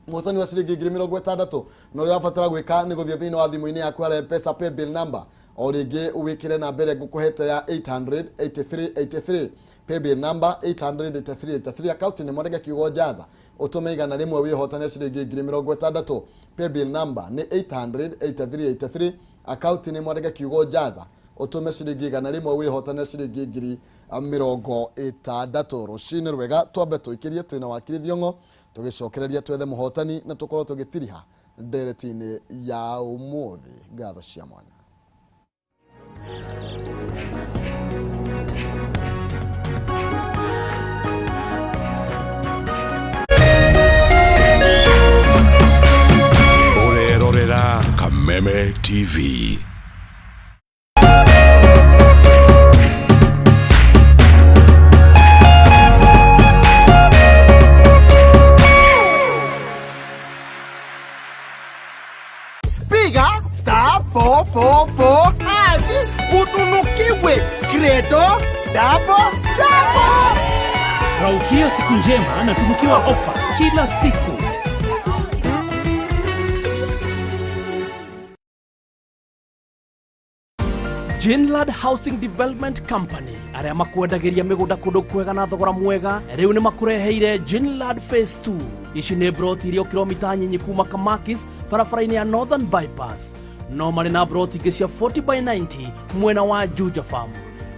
mũhotani wa ciringi 60,000, na ũrĩa ũrabatara gwĩka nĩ gũthiĩ thĩinĩ wa thimũ-inĩ yaku ya M-Pesa paybill number, o rĩngĩ wĩkĩre namba ĩrĩa ngũkũhete ya 88383, paybill number 88383, account nĩ mwandĩke kiugo Jaza, ũtũme 100 wĩhotane ciringi 60,000. Paybill number nĩ 88383, account nĩ mwandĩke kiugo Jaza, ũtũme ciringi 100 wĩhotane ciringi 60,000. Rũcinĩ rwega. Twambe tũikĩrie twĩna wakiri Thiong'o, tũgĩcokereria twethe mũhotani na tũkorwo tũgĩtiriha ndereti-inĩ ya ũmũthĩ. Ngatho cia mwanya. Ũrerorera Kameme TV. Piga *444# utunukiwe credo double double. Raukia siku njema na tunukiwa ofa kila siku. Jinlad Housing Development Company arĩa makwendagĩria mĩgũnda kũndũ kwega na thogora mwega, rĩu nĩ makũreheire Jinlad Phase 2. Ici nĩ broti iria kilomita nyinyi kuma Kamakis barabara-inĩ ya Northern Bypass, no marĩ na broti ingĩ cia 40 by 90 mwena wa Juja Farm.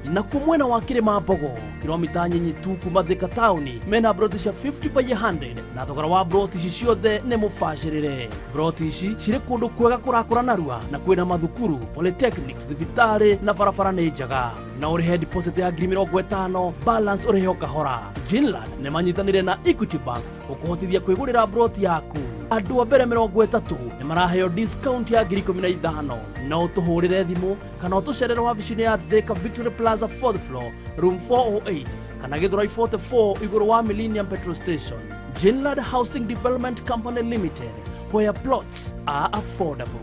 Nakuo mwena wa Kĩrĩma Mbogo kilomita nyinyi tu kuma Thika taũni mena broti cia 50 by 100 na thogora wa broti ici ciothe nĩ mũbacĩrĩre. Broti ici cirĩ kũndũ kwega kũrakũra narua na kwĩna mathukuru, polytechnics, thibitarĩ na barabara nĩ njega. Na ũrĩhe deposit ya 50,000, balance ũrĩhe o kahora. Ginland nĩ manyitanĩire na Equity Bank gũkũhotithia kwĩgũrĩra broti yaku. Andũ a mbere 30 nĩ maraheo discount ya 15,000. No ũtũhũrĩre thimũ kana ũtũcerere wabici-inĩ ya Thika Victory Plaza 4th floor room 408 kana Githurai 44 igũrũ wa Millennium Petrol Station. Ginland Housing Development Company Limited, where plots are affordable.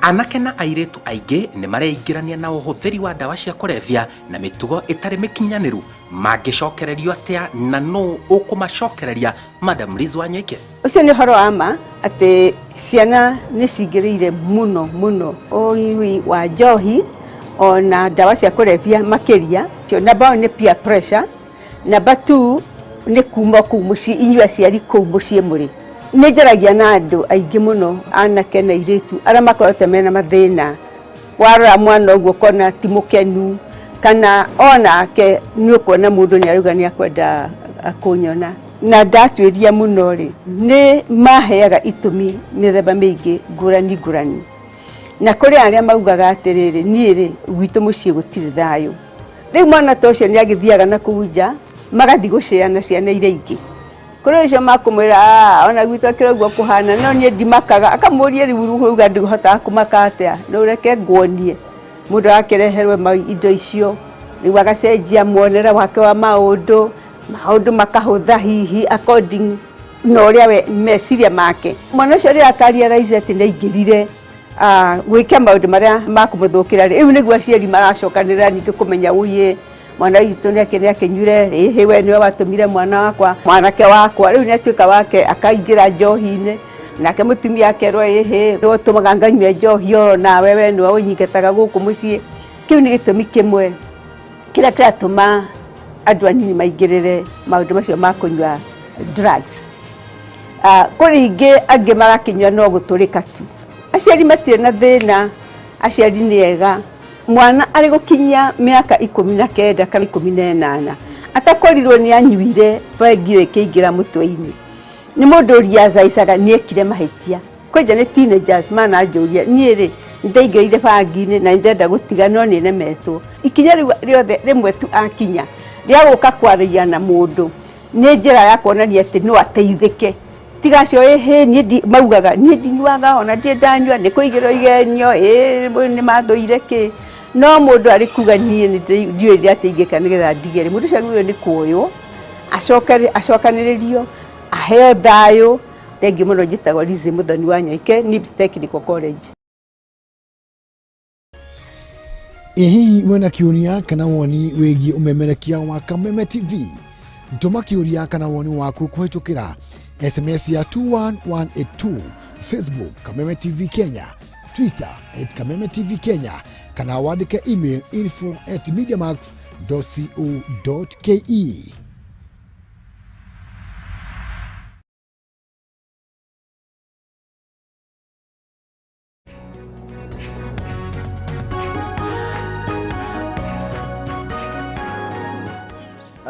Anake na airĩtu aingĩ nĩ mareingĩrania na ũhũthĩri wa ndawa cia kũrebia na mĩtugo ĩtarĩ mĩkinyanĩru. Mangĩcokererio atĩa na nũ ũkũmacokereria? Madam Liz Wanyoike. Ũcio nĩ ũhoro wa ma atĩ ciana nĩ cingĩrĩire mũno mũno ũnyui wa njohi ona ndawa cia kũrebia makĩria. Namba 1 nĩ peer pressure, namba 2 nĩ kuma kũu mũciĩ, inyuĩ aciari kũu mũciĩ mũrĩ. Nĩ njaragia na andũ aingĩ mũno anake na airĩtu arĩa makoretwo mena mathĩna. Warora mwana ũguo ũkona ti mũkenu, kana onake nĩ ũkuona mũndũ nĩ arauga nĩ akwenda kũnyona. Na ndatuĩria mũno rĩ, nĩ maheaga itũmi mĩthemba mĩingĩ ngũrani ngũrani. Na kũrĩ arĩa maugaga atĩrĩrĩ, niĩ rĩ gwitũ mũciĩ gũtirĩ thayũ. Rĩu mwana ta ũcio nĩ agĩthiaga na kũu nja, magathiĩ gũceana ciana iria ingĩ. Kũrĩ ũcio makũmwĩra, ona gwitũ akĩra ũguo kũhana, no niĩ ndimakaga. Akamũria rĩu ũrauga ndĩhotaga kũmaka atĩa, no ũreke nguonie. Mũndũ akĩreherwo indo icio, rĩu agacenjia muonere wake wa maũndũ, maũndũ makahũtha hihi according na ũrĩa we meciria make. Mwana ũcio rĩrĩa akarealize atĩ nĩ aingĩrire gwĩka maũndũ marĩa makũmũthũkĩra rĩ, rĩu nĩguo aciari maracokanĩrĩra ningĩ kũmenya ũyĩ mwana witũ nĩ akĩnyuire, ĩhĩ we nĩwe watũmire mwana wakwa, mwanake wakwa, rĩu nĩ atuĩka wake akaingĩra njohi-inĩ. Nake mũtumia akerwo ĩhĩ nĩwe ũtũmaga nganyue njohi oro nawe we nĩwe ũnyingataga gũkũ mũciĩ. Kĩu nĩ gĩtũmi kĩmwe kĩrĩa kĩratũma andũ anini maingĩrĩre maũndũ macio ma kũnyua drugs. Kũrĩ ingĩ angĩ marakĩnyua no gũtũrĩka tu. Aciari matirĩ na thĩna, aciari nĩ ega. Mwana arĩ gũkinyia mĩaka 19 kana 18 atakorirwo nĩ anyuire bengi ĩyo ĩkĩingĩra mũtwe-inĩ, nĩ mũndũ realizaga nĩ ekire mahĩtia. Kwanja nĩ teenagers mananjũria, niĩ rĩ nĩndaingĩrĩire bangi-inĩ na nĩndĩrenda gũtiga no nĩnemetwo. Ikinya rĩu rĩothe rĩmwe tu akinya rĩa gũka kwaria na mũndũ nĩ njĩra ya kuonania atĩ no ateithĩke. Tiga acio ĩhĩ niĩ maugaga niĩ ndinyuaga ona ndirĩ ndanyua, nĩ kũigĩrwo igenyo, ĩ nĩ mathũire kĩ. No mũndũ arĩ kuga niĩ ndiũĩ atĩ ingĩka nĩgetha ndige rĩ, mũndũ ũcio agĩrĩirwo nĩ kuoywo, acokanĩrĩrio, aheo thayũ. Thengiũ mũno, njĩtagwo Lizzy Muthoni wa Nyoike, NIBS Technical College. Ĩ hihi wĩna kĩũria kana woni wĩgiĩ ũmemerekia wa Kameme TV? Tũma kĩũria kana woni waku kũhĩtũkĩra SMS ya 21182, Facebook Kameme TV Kenya, Twitter @Kameme TV Kenya, kana wandĩke email info@mediamax.co.ke.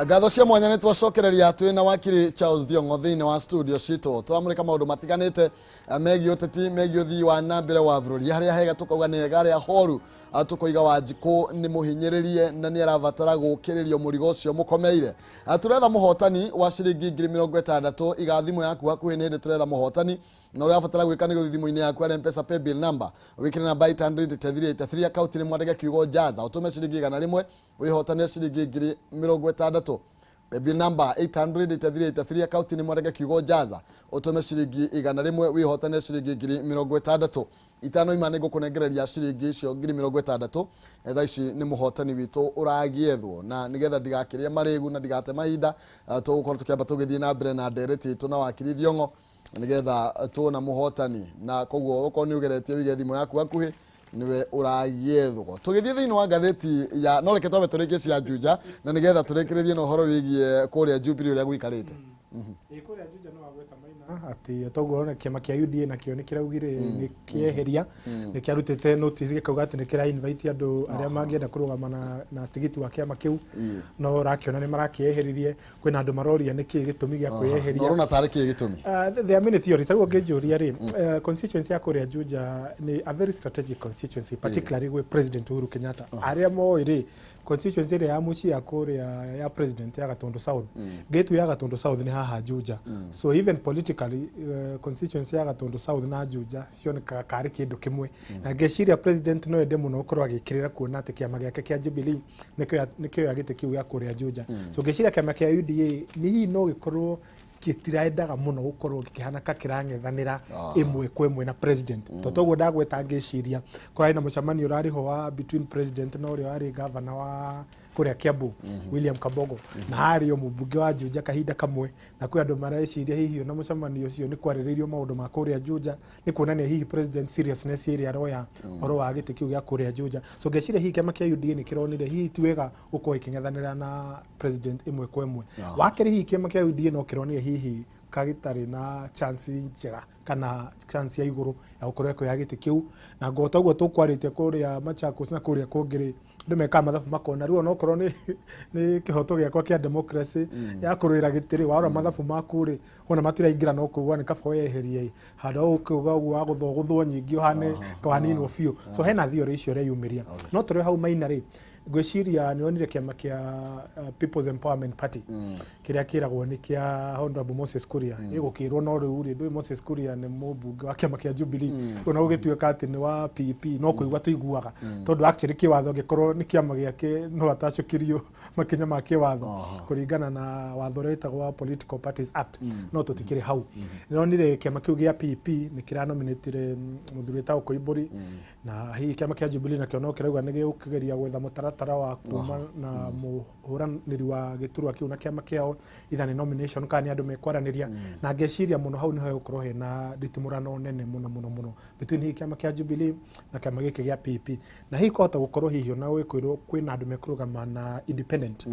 Ngatho cia mwanya nĩ twacokereria twĩ na wakiri Charles Thiong'o thĩinĩ wa studio citũ. Tũramũrĩka maũndũ matiganĩte megiĩ ũteti, megiĩ ũthii wa na mbere wa bũrũri. Harĩa hega tũkauga nĩ hega, harĩa horu tũkoiga Wanjikũ nĩ mũhinyĩrĩrie na nĩ arabatara gũkĩrĩrio mũrigo ũcio mũkomeire. Tũretha mũhotani wa ciringi 60,000. Iga thimũ yaku hakuhĩ, nĩ hĩndĩ tũretha mũhotani na ũrĩa ũrabatara gwĩka nĩ gũthiĩ thimũ-inĩ yaku ya M-Pesa paybill number, wĩkĩre namba 883 akaunti nĩ mwandĩke kiugo Jaza, ũtũme ciringi 100 wĩhotane ciringi 60,000. Paybill number 883 akaunti nĩ mwandĩke kiugo Jaza, ũtũme ciringi 100 wĩhotane ciringi 60,000. Itano ima nĩ ngũkũnengereria ciringi icio 60,000. Thaa ici nĩ mũhotani witũ ũragĩethwo, na nĩgetha ndigakĩrĩe marĩgu na ndigate mahinda, tũgũkorwo tũkĩamba tũgĩthiĩ na mbere na ndereti itũ na wakiri Thiong'o nĩgetha tuona mũhotani. Na koguo okorwo nĩ ũgeretie wĩige thimũ yaku hakuhĩ, nĩwe ũragĩethwo. Tũgĩthiĩ thĩinĩ wa ngathĩti ya no reke twambe tũrĩkie cia Juja, na nĩgetha tũrĩkĩrĩrie na ũhoro wĩgiĩ kũrĩa Jubilee ũrĩa gũikarĩte. Ĩ kũrĩa Juja no wagweta Maina Atĩ toguo ona kĩama kĩa UDA nakĩo nĩ kĩraugire nĩ kĩeheria, nĩ kĩarutĩte notice gĩkauga atĩ nĩ kĩra invite andũ arĩa mangĩenda kũrũgama na tigiti wa kĩama kĩu, no ũrakĩona nĩ marakĩeheririe. Kwĩna andũ maroria nĩkĩ gĩtũmi gĩa kwĩyeheria. Na ũrona tarĩ kĩ gĩtũmi? There are many theories. Rĩu ũngĩnjũria rĩ, constituency ya kũrĩa Juja nĩ a very strategic constituency, particularly gwĩ President Uhuru Kenyatta. Arĩa moĩ rĩ, constituency ĩrĩa ya mũciĩ ya kũrĩa ya president ya Gatundu South, gateway ya Gatundu South nĩ haha Juja. So even politically, constituency ya Gatundu South na Juja cionekaga karĩ kĩndũ kĩmwe, na ngeciria president no ende mũno gũkorwo agĩkĩrĩra kuona atĩ kĩama gĩake kĩa Jubilee nĩkĩoya gĩtĩ kĩu gĩa kũrĩa Juja. So ngeciria kĩama kĩa UDA nĩ hihi no gĩkorwo gĩtiraendaga mũno gũkorwo gĩkĩhana ka kĩrang'ethanĩra ĩmwe kwa ĩmwe na president, tondũ toguo ndagweta, ngĩciria kũrarĩ na mũcemanio ũrarĩ ho wa between president na ũrĩa warĩ gavana wa kũrĩa Kiambu, William Kabogo, na harĩ o mũmbunge wa Juja kahinda kamwe, na kwĩ andũ mareciria hihi ona mũcemanio ũcio nĩ kwarĩrĩirio maũndũ ma kũrĩa Juja, nĩ kuonania hihi president seriousness ĩrĩa aroya ũhoro wa gĩtĩ kĩu gĩa kũrĩa Juja. So ngeciria hihi kĩama kĩa UDA nĩ kĩronire hihi ti wega gũkorwo ĩkĩng'ethanĩra na president ĩmwe kwa ĩmwe. Wa kerĩ, hihi kĩama kĩa UDA no kĩronire hihi kagĩtarĩ na chance njega kana chance ya igũrũ ya gũkorwo ĩkĩoya gĩtĩ kĩu, na ngo toguo tũkwarĩtie kũrĩa Machakos na kũrĩa kũngĩ rĩ, andũ mekaga mathabu makona rĩu onokorwo nĩ kĩhoto gĩakwa kĩa democracy ya kũrũĩra gĩtĩ rĩ, warora mathabu maku rĩ, wona matiraingĩra, no kuga nĩ kaba weherie handũ ha ũkiuga ũguo wa gũthwo nyingĩ ũhane waninwo biũ. So hena theory icio ũreyumĩria, no tũrĩ hau Maina rĩ, ngwĩciria nĩ onire kĩama kĩa People's Empowerment Party kĩrĩa kĩragwo nĩ kĩa Honorable Moses Kuria, ĩgũkĩrwo no rĩu rĩ, ndũĩ Moses Kuria nĩ mũmbunge wa kĩama kĩa Jubilee, ona gũgĩtuĩka atĩ nĩ wa PEP, no kũigua tũiguaga, tondũ actually kĩwatho angĩkorwo nĩ kĩama gĩake no atacũkĩrio makinya ma kĩwatho kũringana na watho ũrĩa wĩtagwo wa Political Parties Act, no tũtikĩrĩ hau. Nĩronire kĩama kĩu gĩa PEP nĩ kĩranominatire mũthuri wĩtagwo Koimbũri, na hihi kĩama kĩa Jubilee nakĩo no kĩrauga nĩ gĩgũkĩgeria gwetha mũtaratara wa kuma na mũhũranĩri wa gĩturwa kĩu na kĩama kĩao, either nĩ nomination kana nĩ andũ mekwaranĩria, na ngeciria mũno hau nĩho hegũkorwo hena nditimũrano nene mũno mũno mũno between hihi kĩama kĩa Jubilee na kĩama gĩkĩ gĩa PEP, na hihi kũhota gũkorwo hihi ona gwĩkwĩrwo kwĩna andũ mekũrũgama na independent,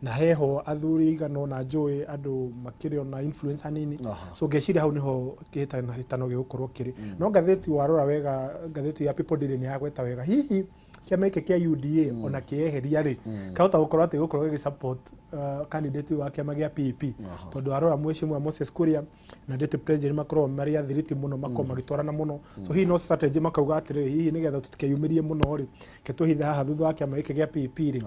na heho athuri igana ona njũĩ andũ makĩrĩ ona influence hanini. So ngeciria hau nĩho kĩhĩtahĩtano gĩgũkorwo kĩrĩ. No ngathĩti warora wega, ngathĩti ya People Daily nĩ yagweta wega hihi kĩama gĩkĩ kĩa UDA ona kĩeheria rĩ, kahota gũkorwo atĩ gũkorwo gĩgĩ support candidate wa kĩama gĩa PEP, tondũ warora mheshimiwa Moses Kuria na deputy president makoragwo marĩ athiriti mũno, makoragwo magĩtwarana mũno. So hihi no strategy makauga atĩrĩrĩ, hihi nĩgetha tũtikeyumĩrie mũno rĩ, ke twĩhithe haha thutha wa kĩama gĩkĩ gĩa PEP rĩ,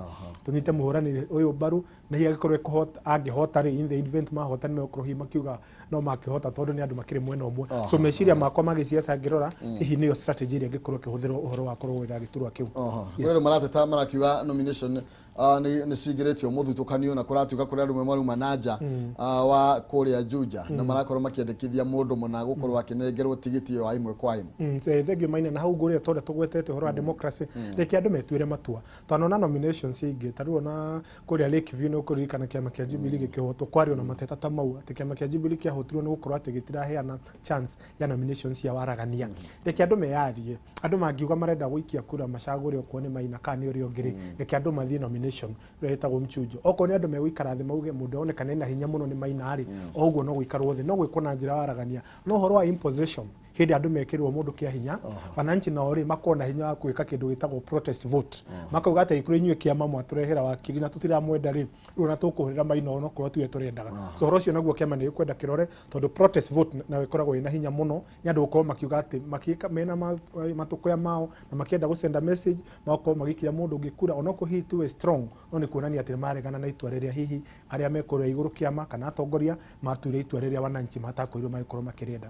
tũnyite mũhũrani ũyũ mbaru, na hihi angĩkorwo angĩhota rĩ, in the event mahota, nĩ megũkorwo hihi makiuga no makĩhota tondũ nĩ andũ makĩrĩ mwena ũmwe. So meciria makwa ma gĩciaca ngĩrora, hihi nĩyo strategy ĩrĩa ĩngĩkorwo ĩkĩhũthĩrwo ũhoro wa kũrũĩra gĩturwa kĩu. Kũrĩ andũ marateta marakiuga nomination nĩ cingĩrĩtio mũthutũkanio, na kũratuĩka kũrĩ andũ maruma na nja wa kũrĩa Juja na marakorwo makĩendekithia mũndũ mũna gũkorwo akĩnengerwo tigiti ĩyo wa ĩmwe kwa ĩmwe. Thengiũ Maina, na hau ngũrĩa tondũ tũgwetete ũhoro wa democracy, reke andũ metuĩre matua. Twanona nominations ingĩ ta rĩu ona kũrĩa Lakeview, nĩ ũkũririkana kĩama kĩa Jubilee gĩkĩhotwo, kwarĩ ona mateta ta mau atĩ kĩama kĩa Jubilee kĩahotirwo nĩ gũkorwo atĩ gĩtiraheana chance ya nominations cia waragania. Reke andũ meyarie, andũ mangiuga marenda gũikia kura macagũre okorwo nĩ Maina kana nĩ ũrĩa ũngĩ rĩ, reke andũ mathiĩ nomination ĩrĩa ĩtagwo mchujo. Okorwo nĩ andũ megũikara thĩ mauge mũndũ onekana ena hinya mũno nĩ Maina rĩ, o ũguo no gũikarwo thĩ, no gwĩkwo na njĩra ya waragania. No ũhoro wa imposition, hĩndĩ andũ mekĩrwo mũndũ kĩa hinya, wananchi nao rĩ makorwo na hinya wa gwĩka kĩndũ gĩtagwo protest vote, makauga atĩ kũrĩ inyuĩ kĩama mwatũrehera wakiri na tũtiramwenda rĩ, rĩu na tũkũhũrĩra Maina onokorwo tiwe tũrendaga. So ũhoro ũcio naguo kĩama nĩ gĩkwenda kĩrore, tondũ protest vote nayo ĩkoragwo ĩna hinya mũno, nĩ andũ gũkorwo makiuga atĩ makĩka mena matũkũya mao na makĩenda gũsenda message, magakorwo magĩikia mũndũ ũngĩ kura onokorwo hihi tiwe strong, no nĩ kuonania atĩ nĩ maregana na itua rĩrĩa hihi arĩa me kũrĩa igũrũ kĩama kana atongoria matuire itua rĩrĩa wananchi matakorirwo magĩkorwo makĩrĩenda.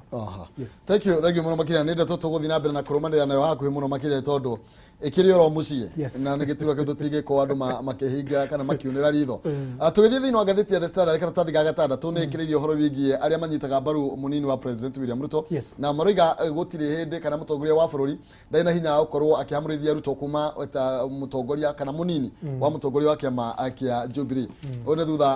Yes. Thank you, thank you mũno makĩria. Nĩ ndeto tũgũthiĩ na mbere na kũrũmanĩrĩra nayo hakuhĩ mũno makĩria, tondũ ĩkĩrĩ oro mũciĩ na nĩ gĩturwa kĩu tũtingĩkorwo andũ makĩhinga kana makiunĩra ritho. Tũgĩthiĩ thĩinĩ wa ngathĩti ya The Standard karatathi ga gatandatũ, nĩ ĩkĩrĩirie ũhoro wĩgiĩ arĩa manyitaga mbaru mũnini wa President William Ruto, na maroiga gũtirĩ hĩndĩ kana mũtongoria wa bũrũri ndarĩ na hinya wa gũkorwo akĩhamũrithia Ruto kuma ta mũtongoria kana mũnini wa mũtongoria wa kĩama kĩa Jubilee. Ũyũ nĩ thutha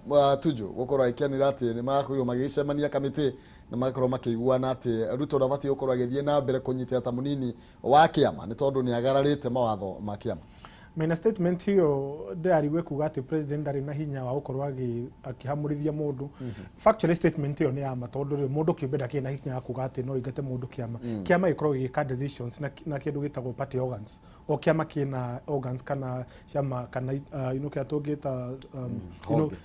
wa Tuju gũkorwo agĩkĩanĩrĩra atĩ nĩ marakorirwo magĩcemania kamĩtĩ na magakorwo makĩiguana atĩ Ruto ndabatiĩ gũkorwo agĩthiĩ na mbere kũnyitĩra ta mũnini wa kĩama, nĩ tondũ nĩ agararĩte mawatho ma kĩama. Maina, statement hiyo ndĩrarigwo kuga atĩ president ndarĩ na hinya wa gũkorwo akĩhamũrithia mũndũ. Factually, statement ĩyo nĩ ya ma, tondũ rĩ, mũndũ kĩũmbe ndakĩrĩ na hinya wa kuga atĩ no ingate mũndũ kĩama. Kĩama gĩkoragwo gĩgĩka decisions na kĩndũ gĩtagwo party organs. O kĩama kĩna organs kana ciama kana kĩrĩa tũngĩta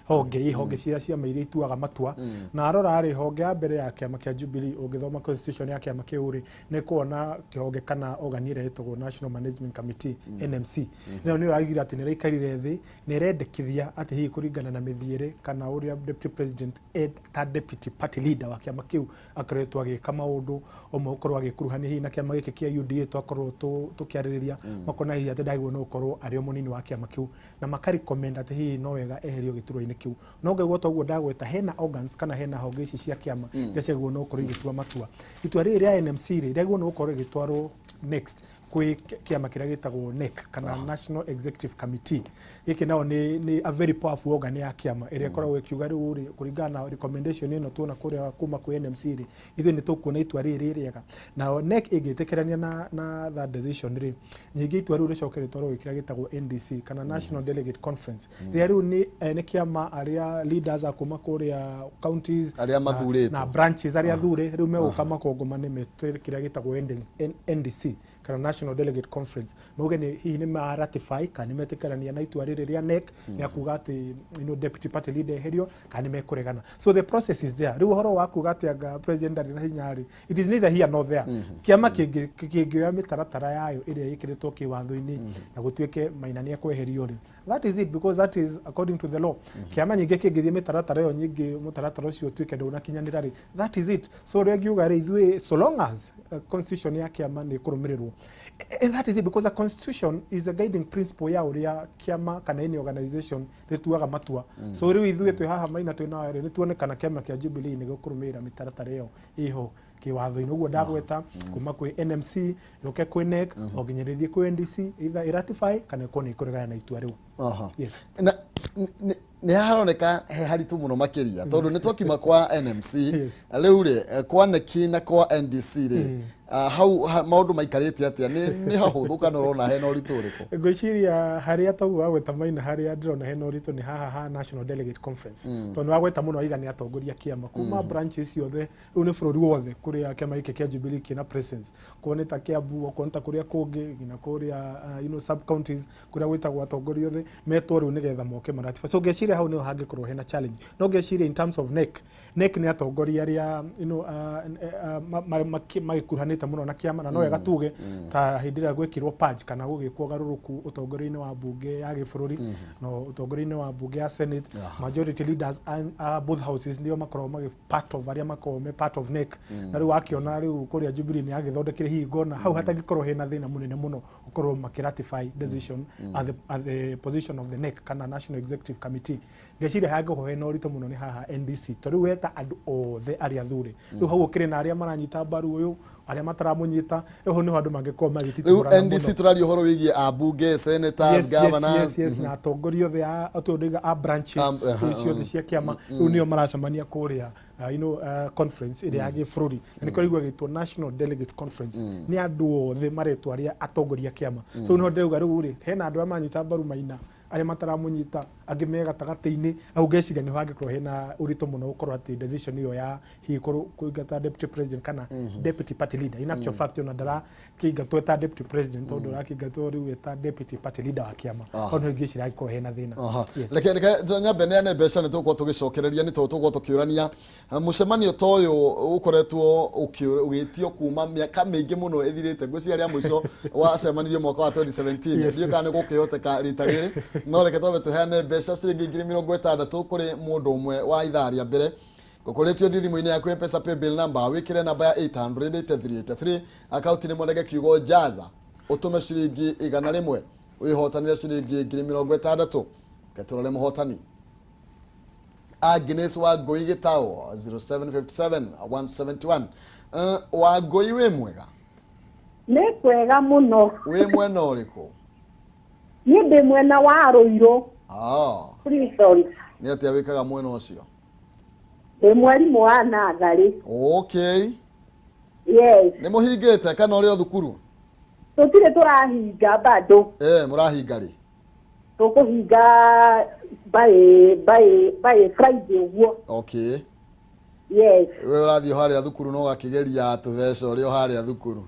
honge, honge cia ciama iria ituaga matua. Na arora rĩ, honge ya mbere ya kĩama kĩa Jubilee, ũngĩthoma constitution ya kĩama kĩu rĩ, nĩ kuona kĩhonge kana organ ĩrĩa ĩtagwo National Management Committee, NMC. Nayo nĩyo yagire atĩ nĩ ĩraikarire thĩ nĩ ĩrendekithia atĩ hihi kũringana na mĩthiĩre kana ũrĩa deputy president ta deputy party leader wa kĩama kĩu akoretwo agĩka maũndũ ũmwe, gũkorwo agĩkuruhania hihi na kĩama gĩkĩ kĩa UDA twakorwo tũkĩarĩrĩria, makona hihi atĩ ndagĩrĩirwo nĩ gũkorwo arĩ o mũnini wa kĩama kĩu, na makarecommend atĩ hihi no wega eherio gĩturwa-inĩ kĩu. No ngaigua toguo ndagweta, hena organs kana hena honge ici cia kĩama iria ciagĩrĩirwo nĩ gũkorwo igĩtua matua. Itua rĩrĩ rĩa NMC rĩ, rĩagĩrĩirwo nĩ gũkorwo rĩgĩtwarwo next kwĩ kĩama kĩrĩa gĩtagwo NEC kana National Executive Committee. Gĩkĩ nao nĩ a very powerful organ ya kĩama ĩrĩa ĩkoragwo ĩkiuga rĩu rĩ, kũringana na recommendation ĩno tuona kũrĩa kuma kwĩ NMC rĩ, ithuĩ nĩ tũkuona itua rĩrĩ rĩ rĩega. Nao NEC ĩngĩtĩkĩrania na that decision rĩ, ningĩ itua rĩu rĩcoke rĩtwarwo kĩrĩa gĩtagwo NDC kana National Delegate Conference, rĩrĩa rĩu nĩ kĩama arĩa leaders a kuma kũrĩa counties arĩa mathurĩtwo. Na branches, arĩa thure rĩu megũka makongomane mete kĩrĩa gĩtagwo NDC kana National Delegate Conference, mauge nĩ hihi nĩ ma ratify kana nĩ metĩkĩrania na itua rĩrĩ rĩa NEC rĩa kuga atĩ deputy party leader eherio kana nĩ mekũregana. So the process is there. Rĩu ũhoro wa kuga atĩ anga president ndarĩ na hinya rĩ, it is neither here nor there. Kĩama kĩngĩoya mĩtaratara yayo ĩrĩa ĩkĩrĩtwo kĩwatho-inĩ na gũtuĩke Maina nĩ ekweherio rĩ, that is it, because that is according to the law. Kĩama nyingĩ kĩngĩthiĩ mĩtaratara ĩyo nyingĩ, mũtaratara ũcio ũtuĩke ndũnakinyanĩra rĩ, that is it. So ũrĩa ngiuga rĩ, ithuĩ so long as constitution ya kĩama nĩ ĩkũrũmĩrĩrwo, and that is it, because the constitution is a guiding principle ya ũrĩa kĩama kana any organization rĩtuaga matua. So rĩu ithuĩ twĩ haha, Maina, twĩ nawe rĩ, nĩ tuone kana kĩama kĩa Jubilee nĩ gĩkũrũmĩrĩra mĩtaratara ĩyo ĩho kĩwatho-inĩ. Ũguo ndagweta, kuma kwĩ NMC yũke kwĩ NEC o nginya rĩthiĩ kwĩ NDC, either ĩratify kana ĩkorwo nĩ ĩkũregana na itua rĩu. Yes. Na nĩ haroneka he haritũ mũno makĩria, tondũ nĩ twakiuma kwa NMC, rĩu rĩ, kwa NEC na kwa NDC rĩ, hau maũndũ maikarĩte atĩa? Nĩ hahũthũ kana ũrona hena ũritũ ũrĩkũ? Ngwĩciria harĩa toguo wagweta, Maina, harĩa ndĩrona hena ũritũ nĩ haha ha National Delegate Conference, tondũ nĩ wagweta mũno waiga nĩ atongoria kĩama kuma branches ciothe. Rĩu nĩ bũrũri wothe kũrĩa kĩama gĩkĩ kĩa Jubilee kĩna presence, okorwo nĩ ta Kiambu, okorwo nĩ ta kũrĩa kũngĩ nginya kũrĩa sub counties kũrĩa gwĩtagwo, atongoria othe metwo rĩu nĩgetha moke maratify. So ngeciria hau nĩho hangĩkorwo hena challenge. No ngeciria in terms of NEC, NEC nĩ atongoria arĩa magĩkuruhanĩte mũno na kĩama, na no wega tuge ta hĩndĩ ĩrĩa gwĩkirwo purge kana gũgĩkwo ũgarũrũku ũtongoria-inĩ wa mbunge ya gĩbũrũri na ũtongoria-inĩ wa mbunge ya Senate, majority leaders a both houses nĩo makoragwo magĩ part of arĩa makoragwo me part of NEC. Na rĩu wakĩona rĩu kũrĩa Jubilee nĩ yagĩthondekire, hihi ngona hau hatangĩkorwo hena thĩna mũnene mũno gũkorwo makĩratify decision at the position of the NEC kana National Executive Committee. Ngeciria hangĩkorwo hena ũritũ mũno nĩ haha NDC, tondũ rĩu weta andũ othe arĩa thure, rĩu hau ũkĩrĩ na arĩa maranyita mbaru ũyũ, arĩa mataramũnyita. Rĩu hau nĩho andũ mangĩkorwo rĩu magĩtitũrana. NDC tũraria ũhoro wĩgiĩ ambunge, senators, governors. Yes, na atongoria othe a tũndĩga a branches ciothe cia kĩama, rĩu nĩo maracemania kũrĩa conference ĩrĩa ya gĩbũrũri, na nĩkĩo rĩu ĩgĩtwo National Delegates Conference. Nĩ andũ othe maretwo arĩa atongoria kĩama. So nĩho ndĩrauga rĩu rĩ, hena andũ arĩa maranyita mbaru Maina, arĩa mataramũnyita, angĩ me gatagatĩ-inĩ. Hau ngeciria nĩho hangĩkorwo hena ũritũ mũno gũkorwo atĩ decision ĩyo ya hihi kũingata deputy president kana deputy party leader. In actual fact, ona ndarakĩingatwo ta deputy president, tondũ arakĩingatwo rĩu ta deputy party leader wa kĩama. Hau nĩho ingĩciria hangĩkorwo hena thĩna. Yes. Reke nyambe neane mbeca, nĩ tũgũkorwo tũgĩcokereria, nĩ tondũ tũgũkorwo tũkĩũrania. Mũcemanio ta ũyũ ũkoretwo ũgĩtio kuma mĩaka mĩingĩ mũno ĩthirĩte. Ngwĩciria rĩa mũico wacemanirio mwaka wa 2017. Ndiũĩ kana nĩ gũkĩhoteka rita rĩrĩ, no reke twambe tũheane mbeca ciringi 60,000 kũrĩ mũndũ ũmwe wa ithaa rĩa mbere. Ngũkũrĩtio thiĩ thimũ-inĩ yaku M-Pesa paybill number, wĩkĩre namba ya 88383, akaunti nĩ Mwendeke, kiugo jaza, ũtũme ciringi 100, wĩhotanĩre ciringi 60,000. Ketũrore mũhotani. Agnes Wangũi Gĩtaũ, 0757 171. Wangũi, wĩ mwega? Nĩ kwega mũno. Wĩ mwena ũrĩkũ? Niĩ ndĩ mwena wa Rũirũ. Prison. Nĩ atĩa wĩkaga mwena ũcio? Ndĩ mwarimũ wa natharĩ. Yes. Nĩ mũhingĩte kana ũrĩ o thukuru? Tũtirĩ tũrahinga bado. Mũrahinga rĩ? Tũkũhinga by Friday ũguo. Okay. Yes. We ũrathiĩ harĩa thukuru no ũgakĩgeria tũbeca ũrĩ o harĩa thukuru.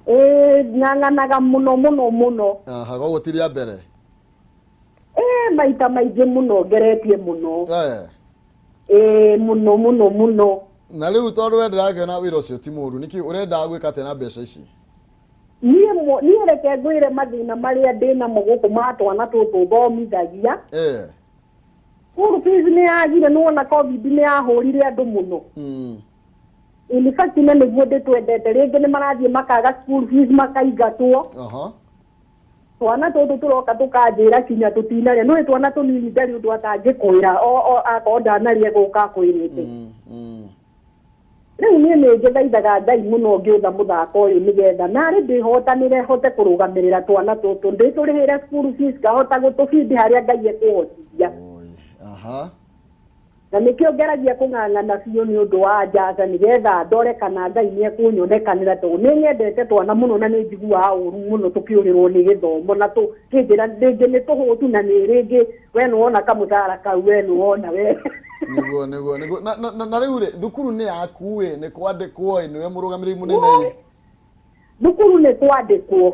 Ng'ang'anaga mũno mũno mũno. Aha, koguo ti rĩa mbere. Maita maingĩ mũno ngeretie mũno. Mũno mũno mũno. Na rĩu tondũ we ndĩrakĩona wĩra ũcio ti mũru, nĩkĩ ũrenda gwĩka atĩa na mbeca ici? Niĩ reke ngwĩre mathĩna marĩa ndĩnamo gũkũ ma twana tũtũ thomithagia. School fees nĩ yagire, nĩwona COVID nĩ yahũrire andũ mũno. In fact na nĩguo ndĩtwendete, rĩngĩ nĩ marathiĩ makaga school fees makaingatwo. Twana tũtũ tũroka tũkanjĩra kinya tũtinarĩa, nĩũĩ twana tũnini ndarĩ ũndũ atangĩkwĩra, akorwo ndanarĩa gũka akwĩrĩte. Rĩu niĩ nĩ ngĩthaithaga Ngai mũno ngĩũtha mũthako ũyũ nĩgetha narĩ ndĩhotanĩre hote kũrũgamĩrĩra twana tũtũ, ndĩtũrĩhĩre school fees, ngahota gũtũbindi harĩa Ngai ekũhotithia. Na nĩkĩo ngeragia kũng'ang'ana biũ nĩ ũndũ wa njaca nĩgetha ndore kana Ngai nĩ ekũnyonekanĩra, tondũ nĩ nyendete twana mũno na nĩ njiguaga ũru mũno tũkĩũrĩrwo nĩ gĩthomo na tũkĩnjĩra rĩngĩ nĩ tũhũtu na nĩ rĩngĩ we nĩwona kamũcara kau, we nĩwona we. Nĩguo nĩguo nĩguo. Na rĩu rĩ, thukuru nĩ yaku ĩ, nĩ kwandĩkwo ĩ, nĩwe mũrũgamĩrĩri mũnene ĩ? Thukuru nĩ kwandĩkwo.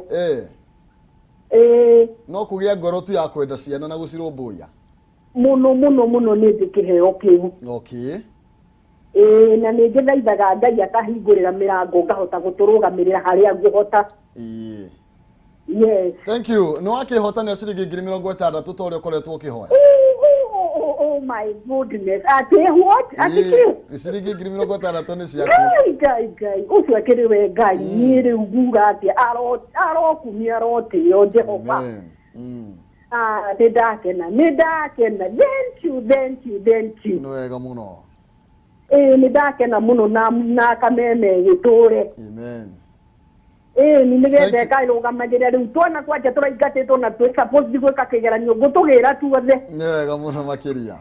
No kũgĩa ngoro tu ya kwenda ciana na gũcirũmbũiya. Mũno mũno mũno nĩ ndĩ kĩheo kĩu. Okay. Na nĩ ngĩthaithaga Ngai akahingũrĩra mĩrango ngahota gũtũrũgamĩrĩra harĩa ngũhota. Yes. Thank you. Nĩ wakĩhotanĩa ciringi 60,000 ta ũrĩa ũkoretwo ũkĩhoya. Oh my goodness. Ati what? Ati kĩ? Ciringi 60,000 nĩ ciaku. Ngai Ngai Ngai. Ũcio akĩrĩ we Ngai. Niĩ rĩu nguga atĩa? Arokumia arotĩo Jehova. Amen. Nĩ ndakena, nĩ ndakena. Thank you, thank you, thank you. Nĩ wega mũno. Nĩ ndakena mũno na kameme gĩtũre. Amen. Nĩ nĩgetha ĩkarũgamagĩrĩra rĩu twana kwanja tũraingatĩtwo na twĩ supposed gwĩka kĩgeranio ngũtũgĩra tuothe. Nĩ wega mũno makĩria.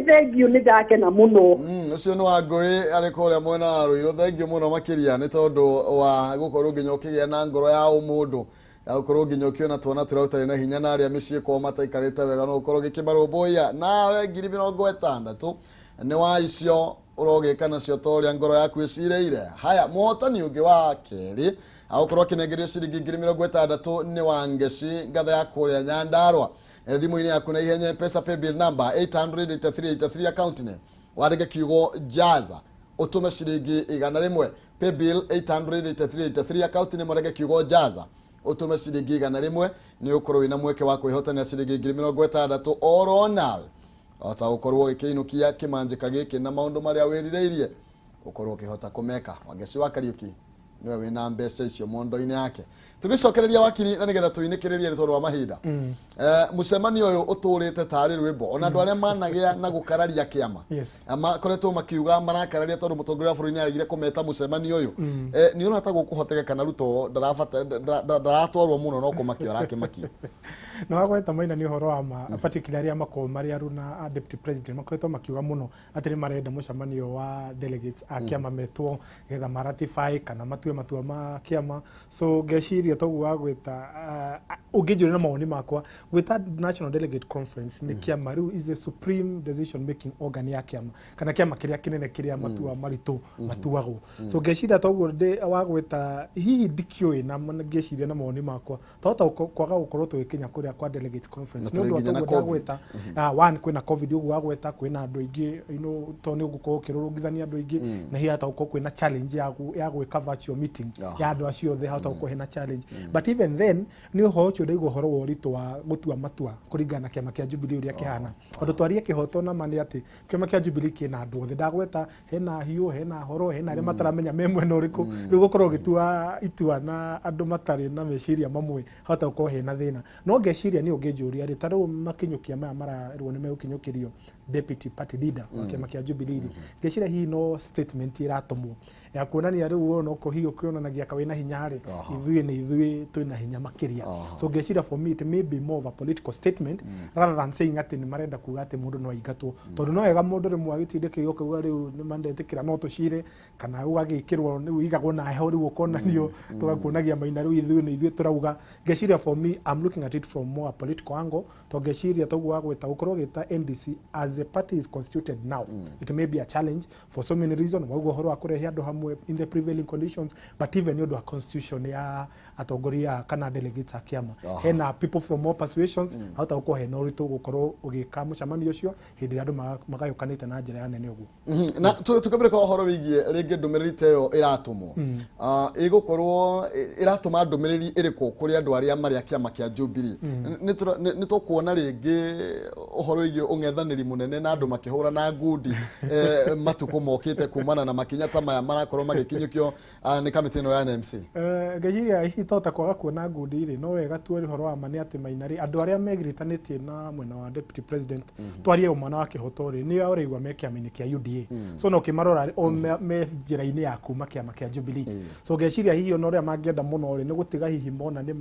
Thank you, nĩ ndakena mũno. Ũcio nĩ Wangũĩ arĩ kũrĩa mwena wa Ruiru. Thank you mũno makĩria nĩ tondũ wa gũkorwo nginya ũkĩgĩa na ngoro ya ũmũndũ ya gũkorwo nginya ũkĩona twana tũrĩa ũtarĩ na hinya na arĩa mĩciĩ kwao mataikarĩte wega no ũkorwo ũgĩkĩmarũmbũiya. Nawe 60,000 nĩ wa icio ũrogĩka nacio ta ũrĩa ngoro yaku ĩcirĩire. Haya, mũhotani ũngĩ wa kerĩ agũkorwo akĩnengerio ciringi 60,000 nĩ Wangeci ngatha ya kũrĩa Nyandarua. Thimũ-inĩ yaku na ihenya M-Pesa paybill number 88383 account name wandĩke kiugo Jaza ũtũme ciringi 100. Paybill 88383 account name wandĩke kiugo Jaza ũtũme ciringi 100 nĩ ũkorwo wĩna mweke wa kwĩhotanĩra ciringi 60,000 oro nawe ota ũkorwo ũgĩkĩinũkia kĩmanjĩka gĩkĩ na maũndũ marĩa wĩrirĩirie ũkorwo ũkĩhota kũmeka. Wangeci wa Kariũki niwe wĩna mbeca icio mondo-inĩ yake. Tũgĩcokereria wakiri na nĩgetha tũinĩkĩrĩrie nĩ tondũ wa mahinda. Mũcemanio ũyũ ũtũrĩte tarĩ rwĩmbo ona andũ arĩa managĩa na gũkararia kĩama. Makoretwo makiuga marakararia tondũ mũtongoria wa bũrũri nĩaregire kũmeta mũcemanio ũyũ. Nĩ ũrona ta gũkũhotekeka na Ruto ndaratwarwo mũno no kũmakio arakĩmakio. Na wagweta Maina nĩ ũhoro wa ma, particularly arĩa makoragwo marĩ aru na deputy president makoretwo makiuga mũno atĩ nĩ marenda mũcemanio wa delegates a kĩama metwo getha maratify kana matue matua ma kĩama. So ngeciria toguo wagweta, ũngĩnjũria na mawoni makwa, gwĩta National Delegate Conference nĩ kĩama rĩu is a supreme decision making organ ya kĩama kana kĩama kĩrĩa kĩnene kĩrĩa matua maritũ matuagwo. So ngeciria toguo wagweta hihi ndikĩũĩ na ngeciria na mawoni makwa twahota kwaga gũkorwo tũgĩkinya kũrĩa kwa delegates conference Na nĩ ũndũ wa tũrĩ nginya na toguo COVID. ndagweta. One kwĩna COVID ũguo wagweta, kwĩna andũ aingĩ, you know, tondũ nĩ ũgũkorwo ũkĩrũrũngithania andũ aingĩ na hihi hata gũkorwo kwĩna challenge ya gwĩka virtual meeting ya andũ acio othe, hata gũkorwo hena challenge. But even then nĩ ũhoro ũcio ndaigua ũhoro wa ũritũ wa gũtua matua kũringana na kĩama kĩa Jubilee ũrĩa kĩhana. Tondũ twarie kĩhoto na ma nĩ atĩ kĩama kĩa Jubilee kĩna andũ othe, ndagweta hena hiũ, hena horo, hena arĩa mataramenya me mwena ũrĩkũ. Rĩu gũkorwo ũgĩtua itua na andũ matarĩ na meciria mamwe hata gũkorwo hena thĩna. No ngeciria nĩ ũngĩnjũria rĩ, ta rĩu makinyũkia maya marerwo nĩ megũkinyũkĩrio deputy party leader wa kĩama kĩa Jubilee ngĩciria hihi no statement ĩratũmwo ya kuonania rĩu wona okorwo hihi ũkĩonanagia ka wĩna hinya rĩ, ithuĩ nĩ ithuĩ twĩna hinya makĩria. So ngĩciria for me it may be more of a political statement rather than saying atĩ nĩ marenda kuga atĩ mũndũ no aingatwo, tondũ no wega mũndũ rĩmwe agĩtindĩkĩrio ũkauga rĩu nĩ mandetĩkĩra no tũcire, kana ũgagĩkĩrwo rĩu igagwo na heho rĩu ũkonanio tũgakuonagia maina rĩu ithuĩ nĩ ithuĩ tũrauga. Ngeciria for me I'm looking at it from more a political angle, tondũ ngeciria toguo wagwĩta gũkorwo ũgĩta NDC as a party is constituted now, it may be a challenge for so many reasons. Wauga ũhoro wa kũrehe andũ hamwe in the prevailing conditions, but even nĩ ũndũ wa constitution ya atongoria kana delegates a kĩama, hena people from all persuasions, hahota gũkorwo hena ũritũ gũkorwo ũgĩka mũcemanio ũcio hĩndĩ ĩrĩa andũ magayũkanĩte na njĩra ya nene ũguo. Na tukambĩrĩka ũhoro wĩgiĩ rĩngĩ ndũmĩrĩri ta ĩyo ĩratũmwo, ĩgũkorwo ĩratũma ndũmĩrĩri ĩrĩkũ kũrĩ andũ arĩa marĩ a kĩama kĩa Jubilee? Nĩ tũkuona rĩngĩ ũhoro wĩgiĩ ũng'ethanĩri mũnene na andũ makĩhũrana ngundi matukũ mokĩte kumana na makinya ta maya marakorwo magĩkinyũkio nĩ kamĩtĩ ĩno ya NMC? Ngeciria hihi tota kwaga kuona ngundi rĩ, no wega tuone ũhoro wa ma nĩ atĩ maina rĩ, andũ arĩa megiritanĩtie na mwena wa deputy president, twarie ũmwana wa kĩhoto rĩ, nĩ ũraigua me kĩama-inĩ kĩa UDA, so no ũkĩmarora o me njĩra-inĩ ya kuma kĩama kĩa Jubilee. So ngeciria hihi ona ũrĩa mangĩenda mũno rĩ, nĩ gũtiga hihi mona nĩ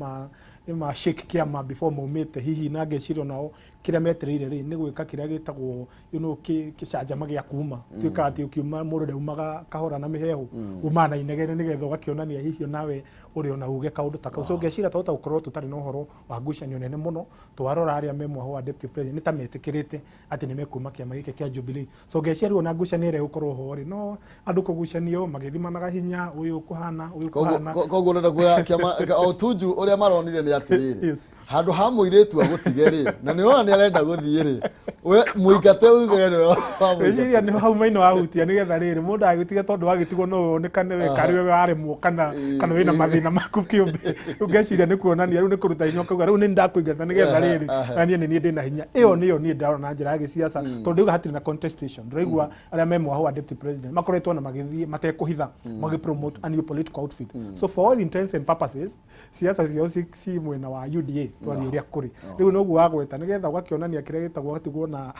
ma shake kĩama before maumĩte hihi, na ngeciria onao kĩrĩa metereire rĩ, nĩ gwĩka kĩrĩa gĩtagwo gĩcanjama gĩa kuma tuĩkaga atĩ ũkiuma mũndũ ndaumaga kahora na mĩhehu, umaga na inegene nĩgetha ũgakĩonania hihi onawe ũrĩ ona uge kaũndũ ta kau. So ngeciria twahota gũkorwo tũtarĩ na ũhoro wa ngucanio nene mũno. Twarora arĩa me mwaho wa deputy president nĩ ta metĩkĩrĩte atĩ nĩ mekuma kĩama gĩkĩ kĩa Jubilee. So ngeciria rĩu ona ngucanio ĩrĩa ĩgũkorwo ho rĩ, no andũ kũgucanio magĩthimanaga hinya, ũyũ ũkũhana ũyũ ũkũhana. Koguo ũrenda kuoya kĩama o Tuju ũrĩa maronire nĩ atĩrĩrĩ, handũ ha mũirĩtu agũtige rĩ, na nĩ ũrona nĩ arenda gũthiĩ rĩ, we mũingate uge nĩwe wamũingata. Ngwĩciria nĩ hau maino wahutia nĩgetha rĩrĩ mũndũ agĩtige, tondũ wagĩtigwo no wonekane we karĩ we waremwo kana wĩna mathĩna maku kĩũmbe. Rĩu ngeciria nĩ kuonania rĩu nĩ kũruta hinya ũkauga rĩu nĩ ndakũingata nĩgetha rĩrĩ na niĩ nĩ niĩ ndĩna hinya. Ĩyo nĩyo niĩ ndarona na njĩra ya gĩciaca, tondũ rĩu hatirĩ na contestation. Ndĩraigua arĩa me mwaho wa deputy president makoretwo na magĩthiĩ matekũhitha magĩ promote a new political outfit, so for all intents and purposes siasa ciao ci mwena wa UDA, twarie ũrĩa kũrĩ. Rĩu noguo wagweta nĩgetha ũgakĩonania kĩrĩa gĩtagwo ũgatigwo na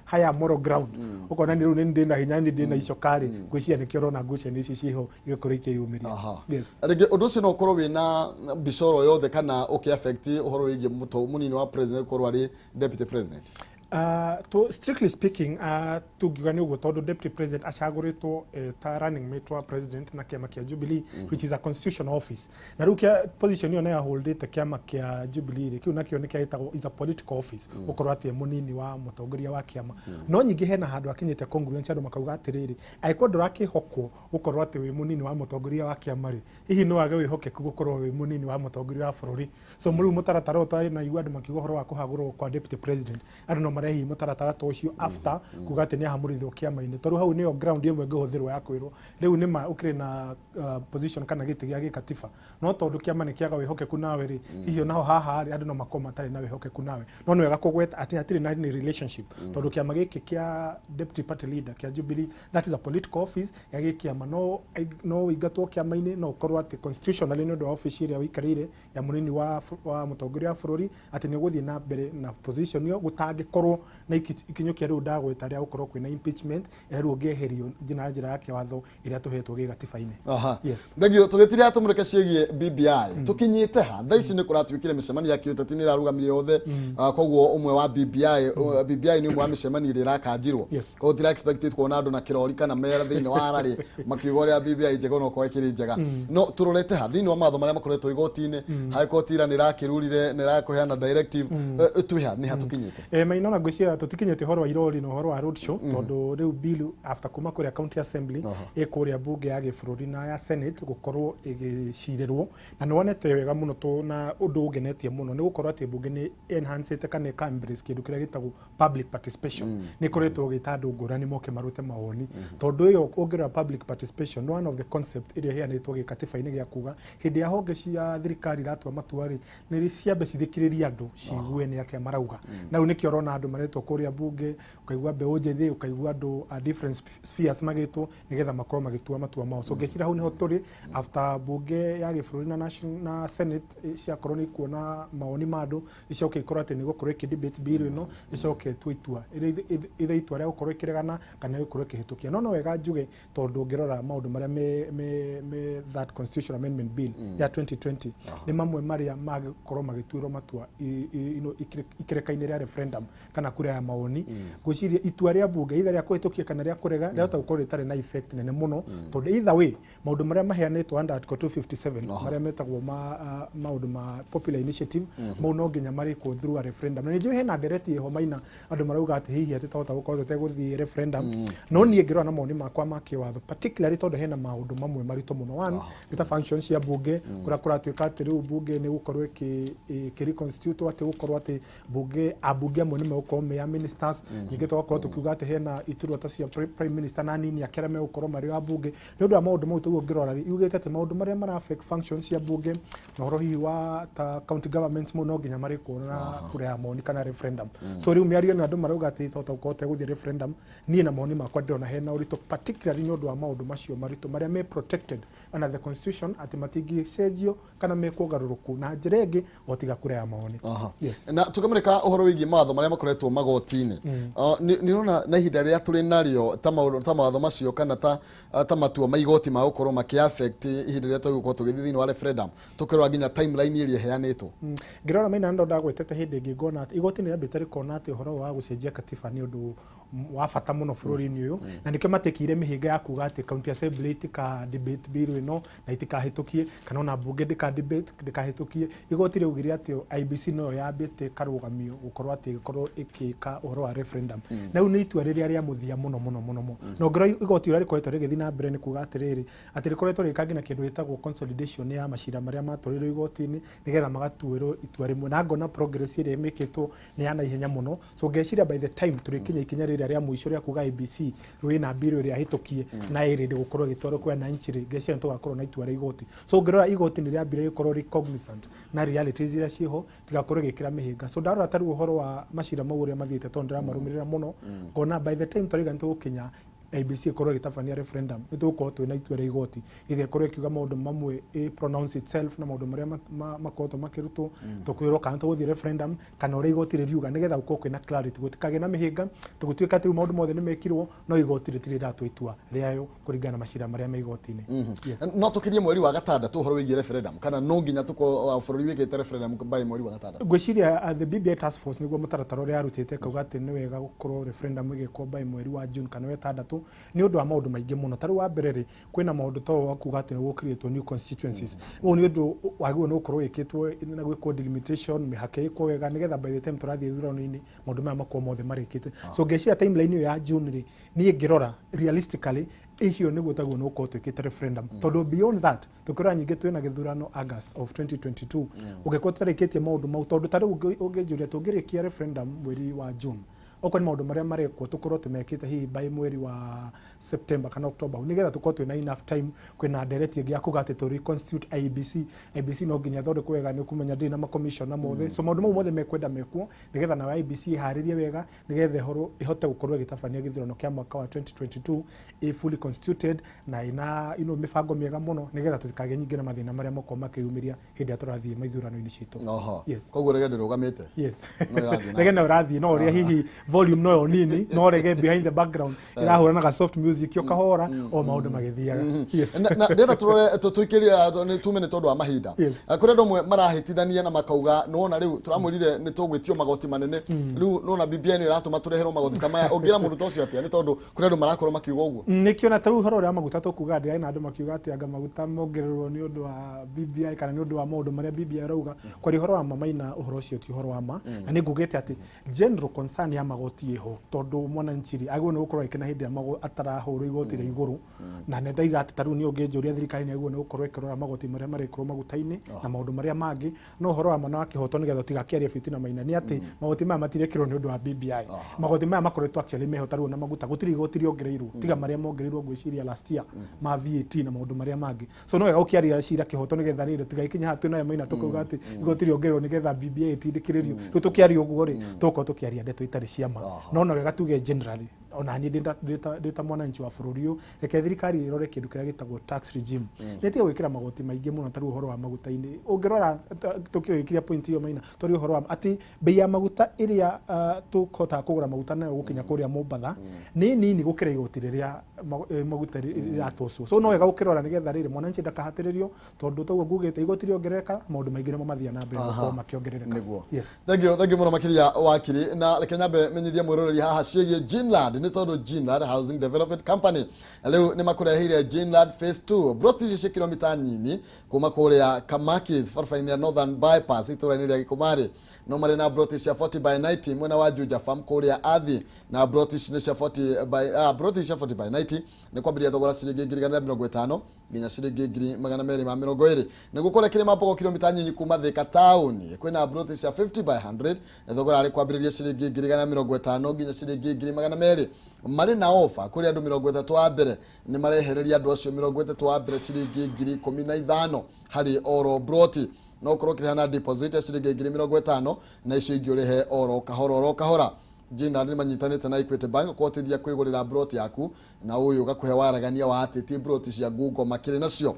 higher moral ground, ũkonania rĩu nĩ ndĩna hinya, nĩ ndĩna icoka rĩ, ngwĩciria nĩkĩo ũrona ngucanio ici ciho igĩkorwo ikĩyumĩria. Yes. Rĩngĩ ũndũ ũcio no ũkorwo wĩna mbica oro yothe kana ũkĩ affect ũhoro wĩgiĩ mũnini wa president gũkorwo arĩ deputy president? Strictly speaking, tungiuga nĩ ũguo, tondũ deputy president acagũrĩtwo ta running mate wa president na kĩama kĩa Jubilee, which is a constitutional office, na rĩu kĩa position ĩyo nayo holdĩte kĩama kĩa Jubilee rĩ, kĩu nakĩo nĩ kĩagĩtagwo is a political office, gũkorwo atĩ mũnini wa mũtongoria wa kĩama. No nyingĩ hena handũ akinyĩte congruence, andũ makauga atĩrĩrĩ, angĩkorwo ndũrakĩhokwo gũkorwo atĩ wĩ mũnini wa mũtongoria wa kĩama rĩ, hihi no wage wĩhokeku gũkorwo wĩ mũnini wa mũtongoria wa bũrũri? So rĩu mũtaratara ũyũ twanaigua andũ makiuga ũhoro wa kũhagũrwo kwa deputy president, andũ no marehi mũtaratara ta ũcio after kuga atĩ nĩ ahamũrithio kĩama-inĩ, tondũ hau nĩyo ground ĩmwe ĩngĩhũthĩrwo ya kwĩrwo rĩu nĩ ma ũkĩrĩ na position kana gĩtĩ gĩa gĩkatiba, no tondũ kĩama nĩ kĩaga wĩhokeku nawe rĩ, hihi onaho haha rĩ, andũ no makorwo matarĩ na wĩhokeku nawe. No nĩ wega kũgweta atĩ hatirĩ na any relationship, tondũ kĩama gĩkĩ kĩa deputy party leader kĩa Jubilee, that is a political office ya gĩkĩama. No ũingatwo kĩama-inĩ, no ũkorwo atĩ constitutionally nĩ ũndũ wa office ĩrĩa ũikarĩire ya mũnini wa mũtongoria wa bũrũri atĩ nĩ ũgũthiĩ na mbere na position ĩyo, gũtangĩkorwo na ikinyũkia rĩu ndagweta rĩa gũkorwo kwĩna impeachment ĩrĩa rĩu ũngĩeherio na njĩra ya kĩwatho ĩrĩa tũhetwo gĩgatiba-inĩ. Yes. Thengio. Tũgĩtirĩa tũmũrĩke ciĩgiĩ BBI, tũkinyĩte ha thaa ici? Nĩ kũratuĩkire mĩcemanio ya kĩũteti nĩ ĩrarũgamire yothe. Koguo ũmwe wa BBI, BBI nĩ ũmwe wa mĩcemanio ĩrĩa ĩrakanjirwo. Koguo tira expected kuona andũ na kĩrori kana mera thĩinĩ wa rarĩ makiuga ũrĩa BBI njega, onokorwo ĩkĩrĩ njega. No tũrorete ha thĩinĩ wa mawatho marĩa makoretwo igoti-inĩ? High Court ira nĩ ĩrakĩrurire, nĩ ĩrakũheana directive. Twĩ ha, nĩ ha tũkinyĩte? Maina, ona ngwĩciria tũtikinyĩte ũhoro wa irori na ũhoro wa road show, tondũ rĩu bill after kuma kũrĩa county assembly ĩ kũrĩa bunge ya gĩbũrũri na ya senate gũkorwo ĩgĩcirĩrwo, na nĩ wonete wega mũno tũ na ũndũ ũngenetie mũno nĩ gũkorwo atĩ bunge nĩ enhancĩte kana ĩka embrace kĩndũ kĩrĩa gĩtagwo public participation. Nĩ ĩkoretwo ĩgĩta andũ ngũrani moke marute mawoni, tondũ ĩyo ũngĩrora public participation nĩ one of the concept ĩrĩa ĩheanĩtwo gĩkatiba-inĩ gĩa kuga hĩndĩ ya honge cia thirikari iratua matua rĩ, nĩ ciambe cithikĩrĩrie andũ cigue nĩ atĩa marauga. Na rĩu nĩkĩo ũrona andũ andũ maretwo kũrĩa bunge, ũkaigua mbeũ njĩthĩ, ũkaigua andũ a different spheres magĩtwo nĩgetha makorwo magĩtua matua mao. So ngĩciria hau nĩho tũrĩ after bunge ya gĩbũrũri na national na senate ciakorwo nĩ ikuona mawoni ma andũ, icoke ikorwo atĩ nĩ gũkorwo ĩkĩ debate bill ĩno, icoke ĩtue itua either itua rĩa gũkorwo ĩkĩregana kana gũkorwo ĩkĩhĩtũkia. No wega njuge tondũ ũngĩrora maũndũ marĩa me that constitutional amendment bill ya 2020 nĩ mamwe marĩa magĩkorwo magĩtuĩrwo matua ikĩreka-inĩ rĩa referendum kana kura ya mawoni. Ngwĩciria itua rĩa bunge either rĩa kũhĩtũkia kana rĩa kũrega rĩahota gũkorwo rĩtarĩ na effect nene mũno, tondũ either way maũndũ marĩa maheanĩtwo under article 257 marĩa metagwo maũndũ ma popular initiative mau no nginya marĩkwo through a referendum. Na nĩnjũĩ hena ndereti ĩho maina andũ marauga atĩ hihi atĩ twahota gũkorwo tũtegũthiĩ referendum, no niĩ ngĩrora na mawoni makwa ma kĩwatho, particularly tondũ hena maũndũ mamwe maritũ mũno. One nĩ ta functions cia bunge, kũrĩa kũratuĩka atĩ rĩu bunge nĩ gũkorwo ĩkĩ reconstitute, atĩ gũkorwo atĩ bunge ambunge amwe nĩ megũkorwo me a ministers, ningĩ tũgakorwo tũkiuga atĩ hena iturwa ta cia prime minister na anini ake arĩa megũkorwo marĩ a bunge. Nĩ ũndũ wa maũndũ mau tũguo ngĩrora rĩ, yugĩte atĩ maũndũ marĩa mara affect functions cia bunge na ũhoro hihi wa ta county governments mau no nginya marĩkwo na kura ya mawoni kana referendum. So rĩu mĩario ĩno andũ marauga atĩ twahota gũkorwo tũtegũthiĩ referendum, niĩ na mawoni makwa ndĩrona hena ũritũ, particularly nĩ ũndũ wa maũndũ macio maritũ marĩa me protected under the constitution atĩ matingĩcenjio kana mekwo ũgarũrũku na njĩra ĩngĩ o tiga kura ya mawoni. Yes. Na tukamũrĩka ũhoro wĩgiĩ mawatho marĩa makoretwo magoti-inĩ, nĩ ũrona na ihinda rĩrĩa tũrĩ narĩo ta maũndũ ta mawatho macio kana ta matua ma igoti ma gũkorwo makĩ affect ihinda rĩrĩa tũgũkorwo tũgĩthiĩ thĩinĩ wa referendum, tũkĩrora nginya timeline ĩrĩa ĩheanĩtwo? Ngĩrora maina ndo ndagwetete hĩndĩ ĩngĩ ngona atĩ igoti nĩ rĩambĩte rĩkona atĩ ũhoro wa gũcenjia katiba nĩ ũndũ wa bata mũno bũrũri-inĩ ũyũ, na nĩkĩo matekire mĩhĩnga ya kuga atĩ county assembly itika debate bill ĩno na itikahĩtũkie, kana ona bunge ndĩka debate ndĩkahĩtũkie. Igoti rĩaugire atĩ IEBC noyo yambĩte karũgamio gũkorwo atĩ ĩgĩkorwo ĩkĩka ũhoro wa referendum, na rĩu nĩ itua rĩrĩa rĩa mũthia mũno mũno mũno mũno. Na ũngĩrora igoti ũrĩa rĩkoretwo rĩgĩthiĩ na mbere nĩ kuga atĩrĩrĩ atĩ rĩkoretwo rĩgĩka nginya kĩndũ gĩtagwo consolidation ya macira marĩa matwarirwo igoti-inĩ nĩgetha magatuĩrwo itua rĩmwe, na ngona progress ĩrĩa ĩmĩkĩtwo nĩ ya naihenya mũno. So ngeciria by the time tũrĩkinya ikinya rĩrĩa rĩa mũico rĩa kuga IEBC rwĩ na bill ĩrĩa hĩtũkie na ĩrĩ gũkorwo ĩgĩtwarwo kwĩ wananchi rĩ, ngeciria nĩ tũgakorwo na itua rĩa igoti. So ũngĩrora igoti nĩ rĩambire gũkorwo rĩ cognizant na realities iria ciĩho tigakorwo ĩgĩkĩra mĩhĩnga. So ndarora ta rĩu ũhoro wa macira mau ũrĩa mathiĩte, tondũ ndĩramarũmĩrĩra mũno, ngona by the time tũraiga nĩ tũgũkinya IEBC ĩkorwo ĩgĩtabania referendum, nĩ tũgũkorwo twĩna itua rĩa igoti ĩrĩa ĩkorwo ĩkiuga maũndũ mamwe, ĩ pronounce itself na maũndũ marĩa makoretwo makĩrutwo, tũkwĩrwo kana tũgũthiĩ referendum kana ũrĩa igoti rĩriuga, nĩgetha gũkorwo kwĩna clarity, gũtikagĩe na mĩhĩnga tũgũtuĩka atĩ rĩu maũndũ mothe nĩ mekirwo no igoti rĩtirĩ rĩratua itua rĩayo kũringana na macira marĩa me igoti-inĩ. Yes. No tũkirie mweri wa gatandatũ ũhoro wĩgiĩ referendum, kana no nginya tũkorwo bũrũri wĩkĩte referendum by mweri wa gatandatũ? Ngwĩciria the BBI task force nĩguo mũtaratara ũrĩa yarutĩte kauga atĩ nĩ wega gũkorwo referendum ĩgĩkwo by mweri wa June kana wetandatũ, nĩ ũndũ wa maũndũ maingĩ mũno. Ta rĩu wa mbere rĩ, kwĩna maũndũ ta wa kuga atĩ nĩ gũkirĩtwo new constituencies, ũũ nĩ ũndũ wagĩrĩirwo nĩ gũkorwo wĩkĩtwo na gwĩkwo delimitation, mĩhaka ĩkwo wega, nĩgetha by the time tũrathiĩ ithurano-inĩ maũndũ maya makorwo mothe marĩkĩte. So ngeciria timeline ĩyo ya June rĩ, niĩ ngĩrora realistically icio nĩguo taguo nĩ gũkorwo twĩkĩte referendum, tondũ beyond that tũkĩrora nyingĩ twĩna gĩthurano August of 2022, ũngĩkorwo tũtarĩkĩtie maũndũ mau, tondũ ta rĩu ũngĩnjũria tũngĩrĩkia referendum mweri wa June, okorwo nĩ maũndũ marĩa marekwo tũkorwo tũmekĩte hihi by mweri wa September kana October, nĩgetha tũkorwo twĩna enough time. Kwĩna ndereti ĩngĩ ya kuga atĩ tũ reconstitute IEBC. IEBC no nginya ĩthondekwo wega, nĩ ũkũmenya ndĩrĩ na makomishona mothe, so maũndũ mau mothe mekwenda mekwo nĩgetha nayo IEBC ĩharĩrie wega, nĩgetha ĩhote gũkorwo ĩgĩtabania gĩthurano kĩa mwaka wa 2022 ĩ fully constituted na ĩna mĩbango mĩega mũno, nĩgetha tũtikagĩe nyingĩ na mathĩna marĩa makorwo makĩyumĩria hĩndĩ ĩrĩa tũrathiĩ maithurano-inĩ citũ. Yes. Koguo rege ndĩrũgamĩte? Yes. No ĩrathiĩ na Rege no ĩrathiĩ, no ũrĩa hihi volume noyo nini, no rege behind the background ĩrahũra na ga soft music o kahora o maũndũ magĩthiaga. Yes. Na ndĩrenda tũrore tũikĩrie nĩ tume nĩ tondũ wa mahinda. Kũrĩ andũ amwe marahĩtithania na makauga nĩwona rĩu tũramwĩrire nĩ tũgwĩtio magoti manene, rĩu nĩwona BBI nĩ ĩratũma tũreherwo magoti ta maya. Ũngĩra mũndũ ta ũcio atĩa, nĩ tondũ kũrĩ andũ marakorwo makiuga ũguo? Nĩkĩo ta rĩu ũhoro ũrĩa wa maguta tũkuga ndĩrarĩ na andũ makiuga atĩ anga maguta mongererwo nĩ ũndũ wa BBI kana nĩ ũndũ wa maũndũ marĩa BBI ĩrauga. Kwaria ũhoro wa ma maina, ũhoro ũcio ti ũhoro wa ma, na nĩ ngugĩte atĩ general concern ya magoti magoti ĩho tondũ mwananchi rĩ agĩrĩirwo nĩ gũkorwo agĩkena hĩndĩ ĩrĩa atarahũrwo igoti rĩa igũrũ. Na nĩ ndaiga atĩ ta rĩu niĩ ũngĩnjũria thirikari nĩ agĩrĩirwo nĩ gũkorwo ĩkĩrora magoti marĩa marekĩrwo maguta-inĩ na maũndũ marĩa mangĩ. No ũhoro wa ma na wa kĩhoto nĩgetha tũtigakĩarie fitina Maina nĩ atĩ magoti maya matirekĩrwo nĩ ũndũ wa BBI. Magoti maya makoretwo actually meho ta rĩu na maguta gũtirĩ igoti rĩongereirwo tiga marĩa mongereirwo ngwĩciria last year ma VAT na maũndũ marĩa mangĩ. So no wega gũkĩaria cira kĩhoto nĩgetha rĩrĩ tũtigagĩkinye haha twĩnayo Maina tũkauga atĩ igoti rĩongererwo nĩgetha BBI ĩtindĩkĩrĩrio. Rĩu tũkĩaria ũguo rĩ tũgũkorwo tũkĩaria ndeto itarĩ cia ma. No wega tuge generally ona niĩ ndĩ ta mwananchi wa bũrũri ũyũ reke thirikari ĩrore kĩndũ kĩrĩa gĩtagwo tax regime. Nĩ ĩtige gwĩkĩra magoti maingĩ mũno ta rĩu ũhoro wa maguta-inĩ. Ũngĩrora tũkĩrĩkĩria point ĩyo Maina twarie ũhoro wa atĩ bei ya maguta ĩrĩa tũhotaga kũgũra maguta nayo gũkinya kũrĩa Mombatha nĩ nini gũkĩra igoti rĩrĩa maguta rĩratocwo. So no wega gũkĩrora nĩgetha rĩrĩ mwananchi ndakahatĩrĩrio tondũ toguo ngugĩte igoti rĩongerereka maũndũ maingĩ nĩmo mathiaga na mbere gũkorwo makĩongerereka. Nĩguo. Yes. Thank you mũno makĩria wakiri. Na reke nyambe menyithie mwĩroreri haha ciĩgiĩ Ginland nĩ tondũ Ginland Housing Development Company rĩu nĩ makũreheire Ginland Phase 2 broti ici cia kilomita nini kuma kũrĩa Kamakis barabara-inĩ ya Northern Bypass itũũra-inĩ rĩa Gĩkũmarĩ. No marĩ na broti cia 40 by 90 mwena wa Juja Farm kũrĩa Athi na broti ici nĩ cia 40 by broti cia 40 by 90 nĩ kwambĩrĩria thogora ciringi 150,000 nginya ciringi 220,000. Nĩguo kũrĩa Kĩrĩma Mbogo kilomita nyinyi kuma Thika taũni kwĩna broti cia 50 by 100 thogora arĩ kwambĩrĩria ciringi 150,000 nginya ciringi 200,000. Marĩ na ofa kũrĩ andũ 30 a mbere nĩ marehereria andũ acio 30 a mbere ciringi 15,000 harĩ oro broti. No ũkorwo ũkĩrĩha na deposit ya ciringi 50,000 na icio ingĩ ũrĩhe oro kahora oro kahora. Ginland nĩ manyitanĩte na Equity Bank kũhotithia kwĩgũrĩra broti yaku na ũyũ ũgakũhe waragania wa atĩ ti broti cia Google makĩrĩ nacio.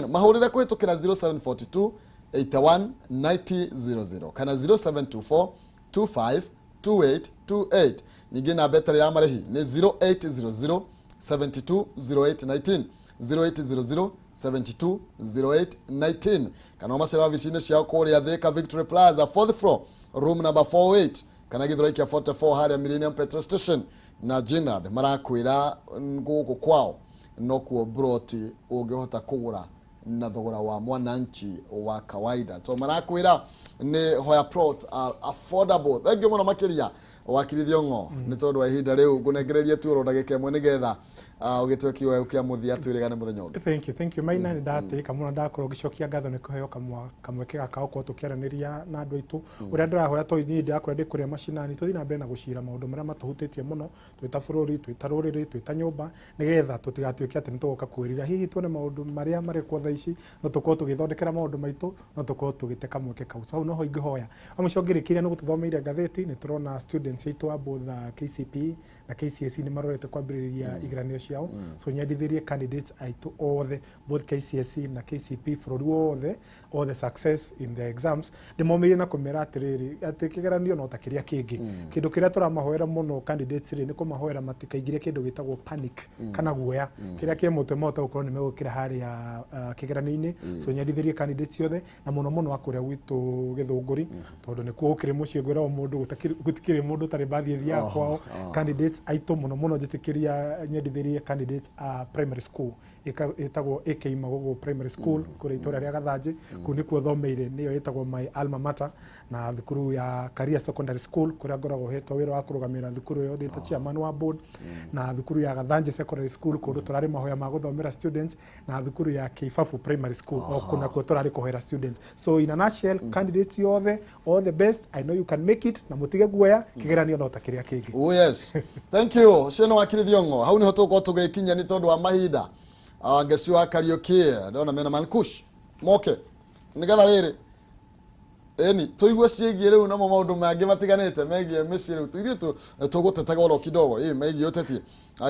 Mahũrĩre kũhĩtũkĩra 0742 81 90 00 kana 0724 25 2828. Ningĩ namba ĩtarĩ ya marĩhi nĩ 0800 72 0819 0800 72 0819 kana ũmacere wabici-inĩ ciao kũrĩa Thika Victory Plaza 4th floor room number 48 kana Githurai kĩa 44 harĩa Millennium Petrol Station. Na Ginland marakwĩra gũkũ kwao nokuo broti ũngĩhota kũgũra na thogora wa mwananchi wa kawaida. To marakwĩra nĩ Hoya plot are affordable. Thank you mũno makĩria wakiri Thiong'o nĩ tondũ wa ihinda rĩu ngũnengererie tu oro ndagĩka ĩmwe nĩgetha ũgĩtue kiugo kĩa mũthia twĩrĩgane mũthenya ũngĩ. Thank you Maina nĩ ndatĩĩka mũno ndakorwo ngĩcokia ngatho nĩ kũheo kamweke gaka gũkorwo tũkĩaranĩria na andũ aitũ. Ũrĩa ndĩrahoya to ithuĩ ndĩrakorwo ndĩ kũrĩa macinani tũthiĩ na mbere na gũcira maũndũ marĩa matũhutĩtie mũno twĩ ta bũrũri twĩ ta rũrĩrĩ twĩ ta nyũmba nĩgetha tũtigatuĩke atĩ nĩ tũgoka kwĩrira. Hihi tuone maũndũ marĩa marekwo thaa ici no tũkorwo tũgĩthondekera maũndũ maitũ no tũkorwo tũgĩte kamweke kau. So hau noho ingĩhoya. Wa mũico ngĩrĩkĩria nĩ gũtũthomeire ngathĩti nĩ tũrona students aitũ a both KCPE na KCSE nĩ marorete kwambĩrĩria igeranio ciao. So nyendithĩrie candidates aitũ othe both KCSE na KCPE bũrũri wothe all the success in the exams. Ndĩmomĩrie na kũmera atĩrĩrĩ atĩ kĩgeranio no ta kĩrĩa kĩngĩ. Kĩndũ kĩrĩa tũramahoera mũno candidates rĩ nĩ kũmahoera matikaingĩre kĩndũ gĩtagwo panic kana guoya kĩrĩa kĩ mũtwe mahote gũkorwo nĩ megũkĩra harĩa kĩgeranio-inĩ. So nyendithĩrie candidates othe na mũno mũno a kũrĩa gwitũ Gĩthũngũri tondũ nĩkuo gũkĩrĩ mũciĩ ngwĩra o mũndũ gũtikĩrĩ mũndũ ũtarĩ mbathi ĩthiaga kwao. Candidates aitũ mũno mũno njĩtĩkĩria nyendithĩrie candidates a primary school ĩtagwo AK Magogo Primary School kũrĩa itũũra rĩa Gathanjĩ kũu nĩkuo thomeire nĩyo ĩtagwo my alma mater na thukuru ya Karia Secondary School kũrĩa ngoragwo hetwo wĩra wa kũrũgamĩrĩra thukuru ĩyo ndĩ ta chairman wa board na thukuru ya Gathanjĩ Secondary School kũndũ tũrarĩ mahoya ma gũthomera students na thukuru ya Keibabu Primary School o kũu nakuo tũrarĩ kũhoera students. So in a nutshell candidates othe all the best. I know you can make it na mũtige guoya kĩgeranio no ta kĩrĩa kĩngĩ. Oh yes. Thank you. Ũcio nĩ wakiri Thiong'o. Hau nĩho tũgũkorwo tũgĩkinya nĩ tondũ wa mahinda. Ngeci wa Kariuki ndona mena Mankush moke nĩgetha rĩrĩ ĩni tũigue ciĩgiĩ rĩu namo maũndũ mangĩ matiganĩte megiĩ mĩciĩ rĩu ithuĩ tũgũtetaga oro kidogo ĩ megiĩ ũteti.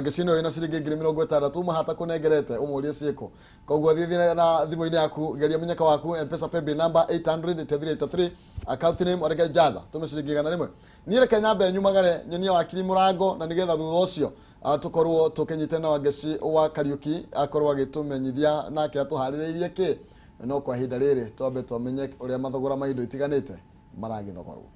Ngeci ĩno ĩna ciringi 60,000 mahata kũnengerete ũmũrie ciĩko. Koguo thiĩ na thimũ-inĩ yaku geria mũnyaka waku M-Pesa paybill number 800 8383 account name Orege Jaza tũme ciringi 100. Niĩ reke nyambe nyumagare nyonie wakiri mũrango na nĩgetha thutha ũcio tũkorwo tũkĩnyitana na Wangeci wa Kariuki akorwo agĩtũmenyithia nake atũharĩrĩirie kĩ no kwa ihinda rĩrĩ twambe twamenye ũrĩa mathogora ma indo itiganĩte maragĩthogorwo.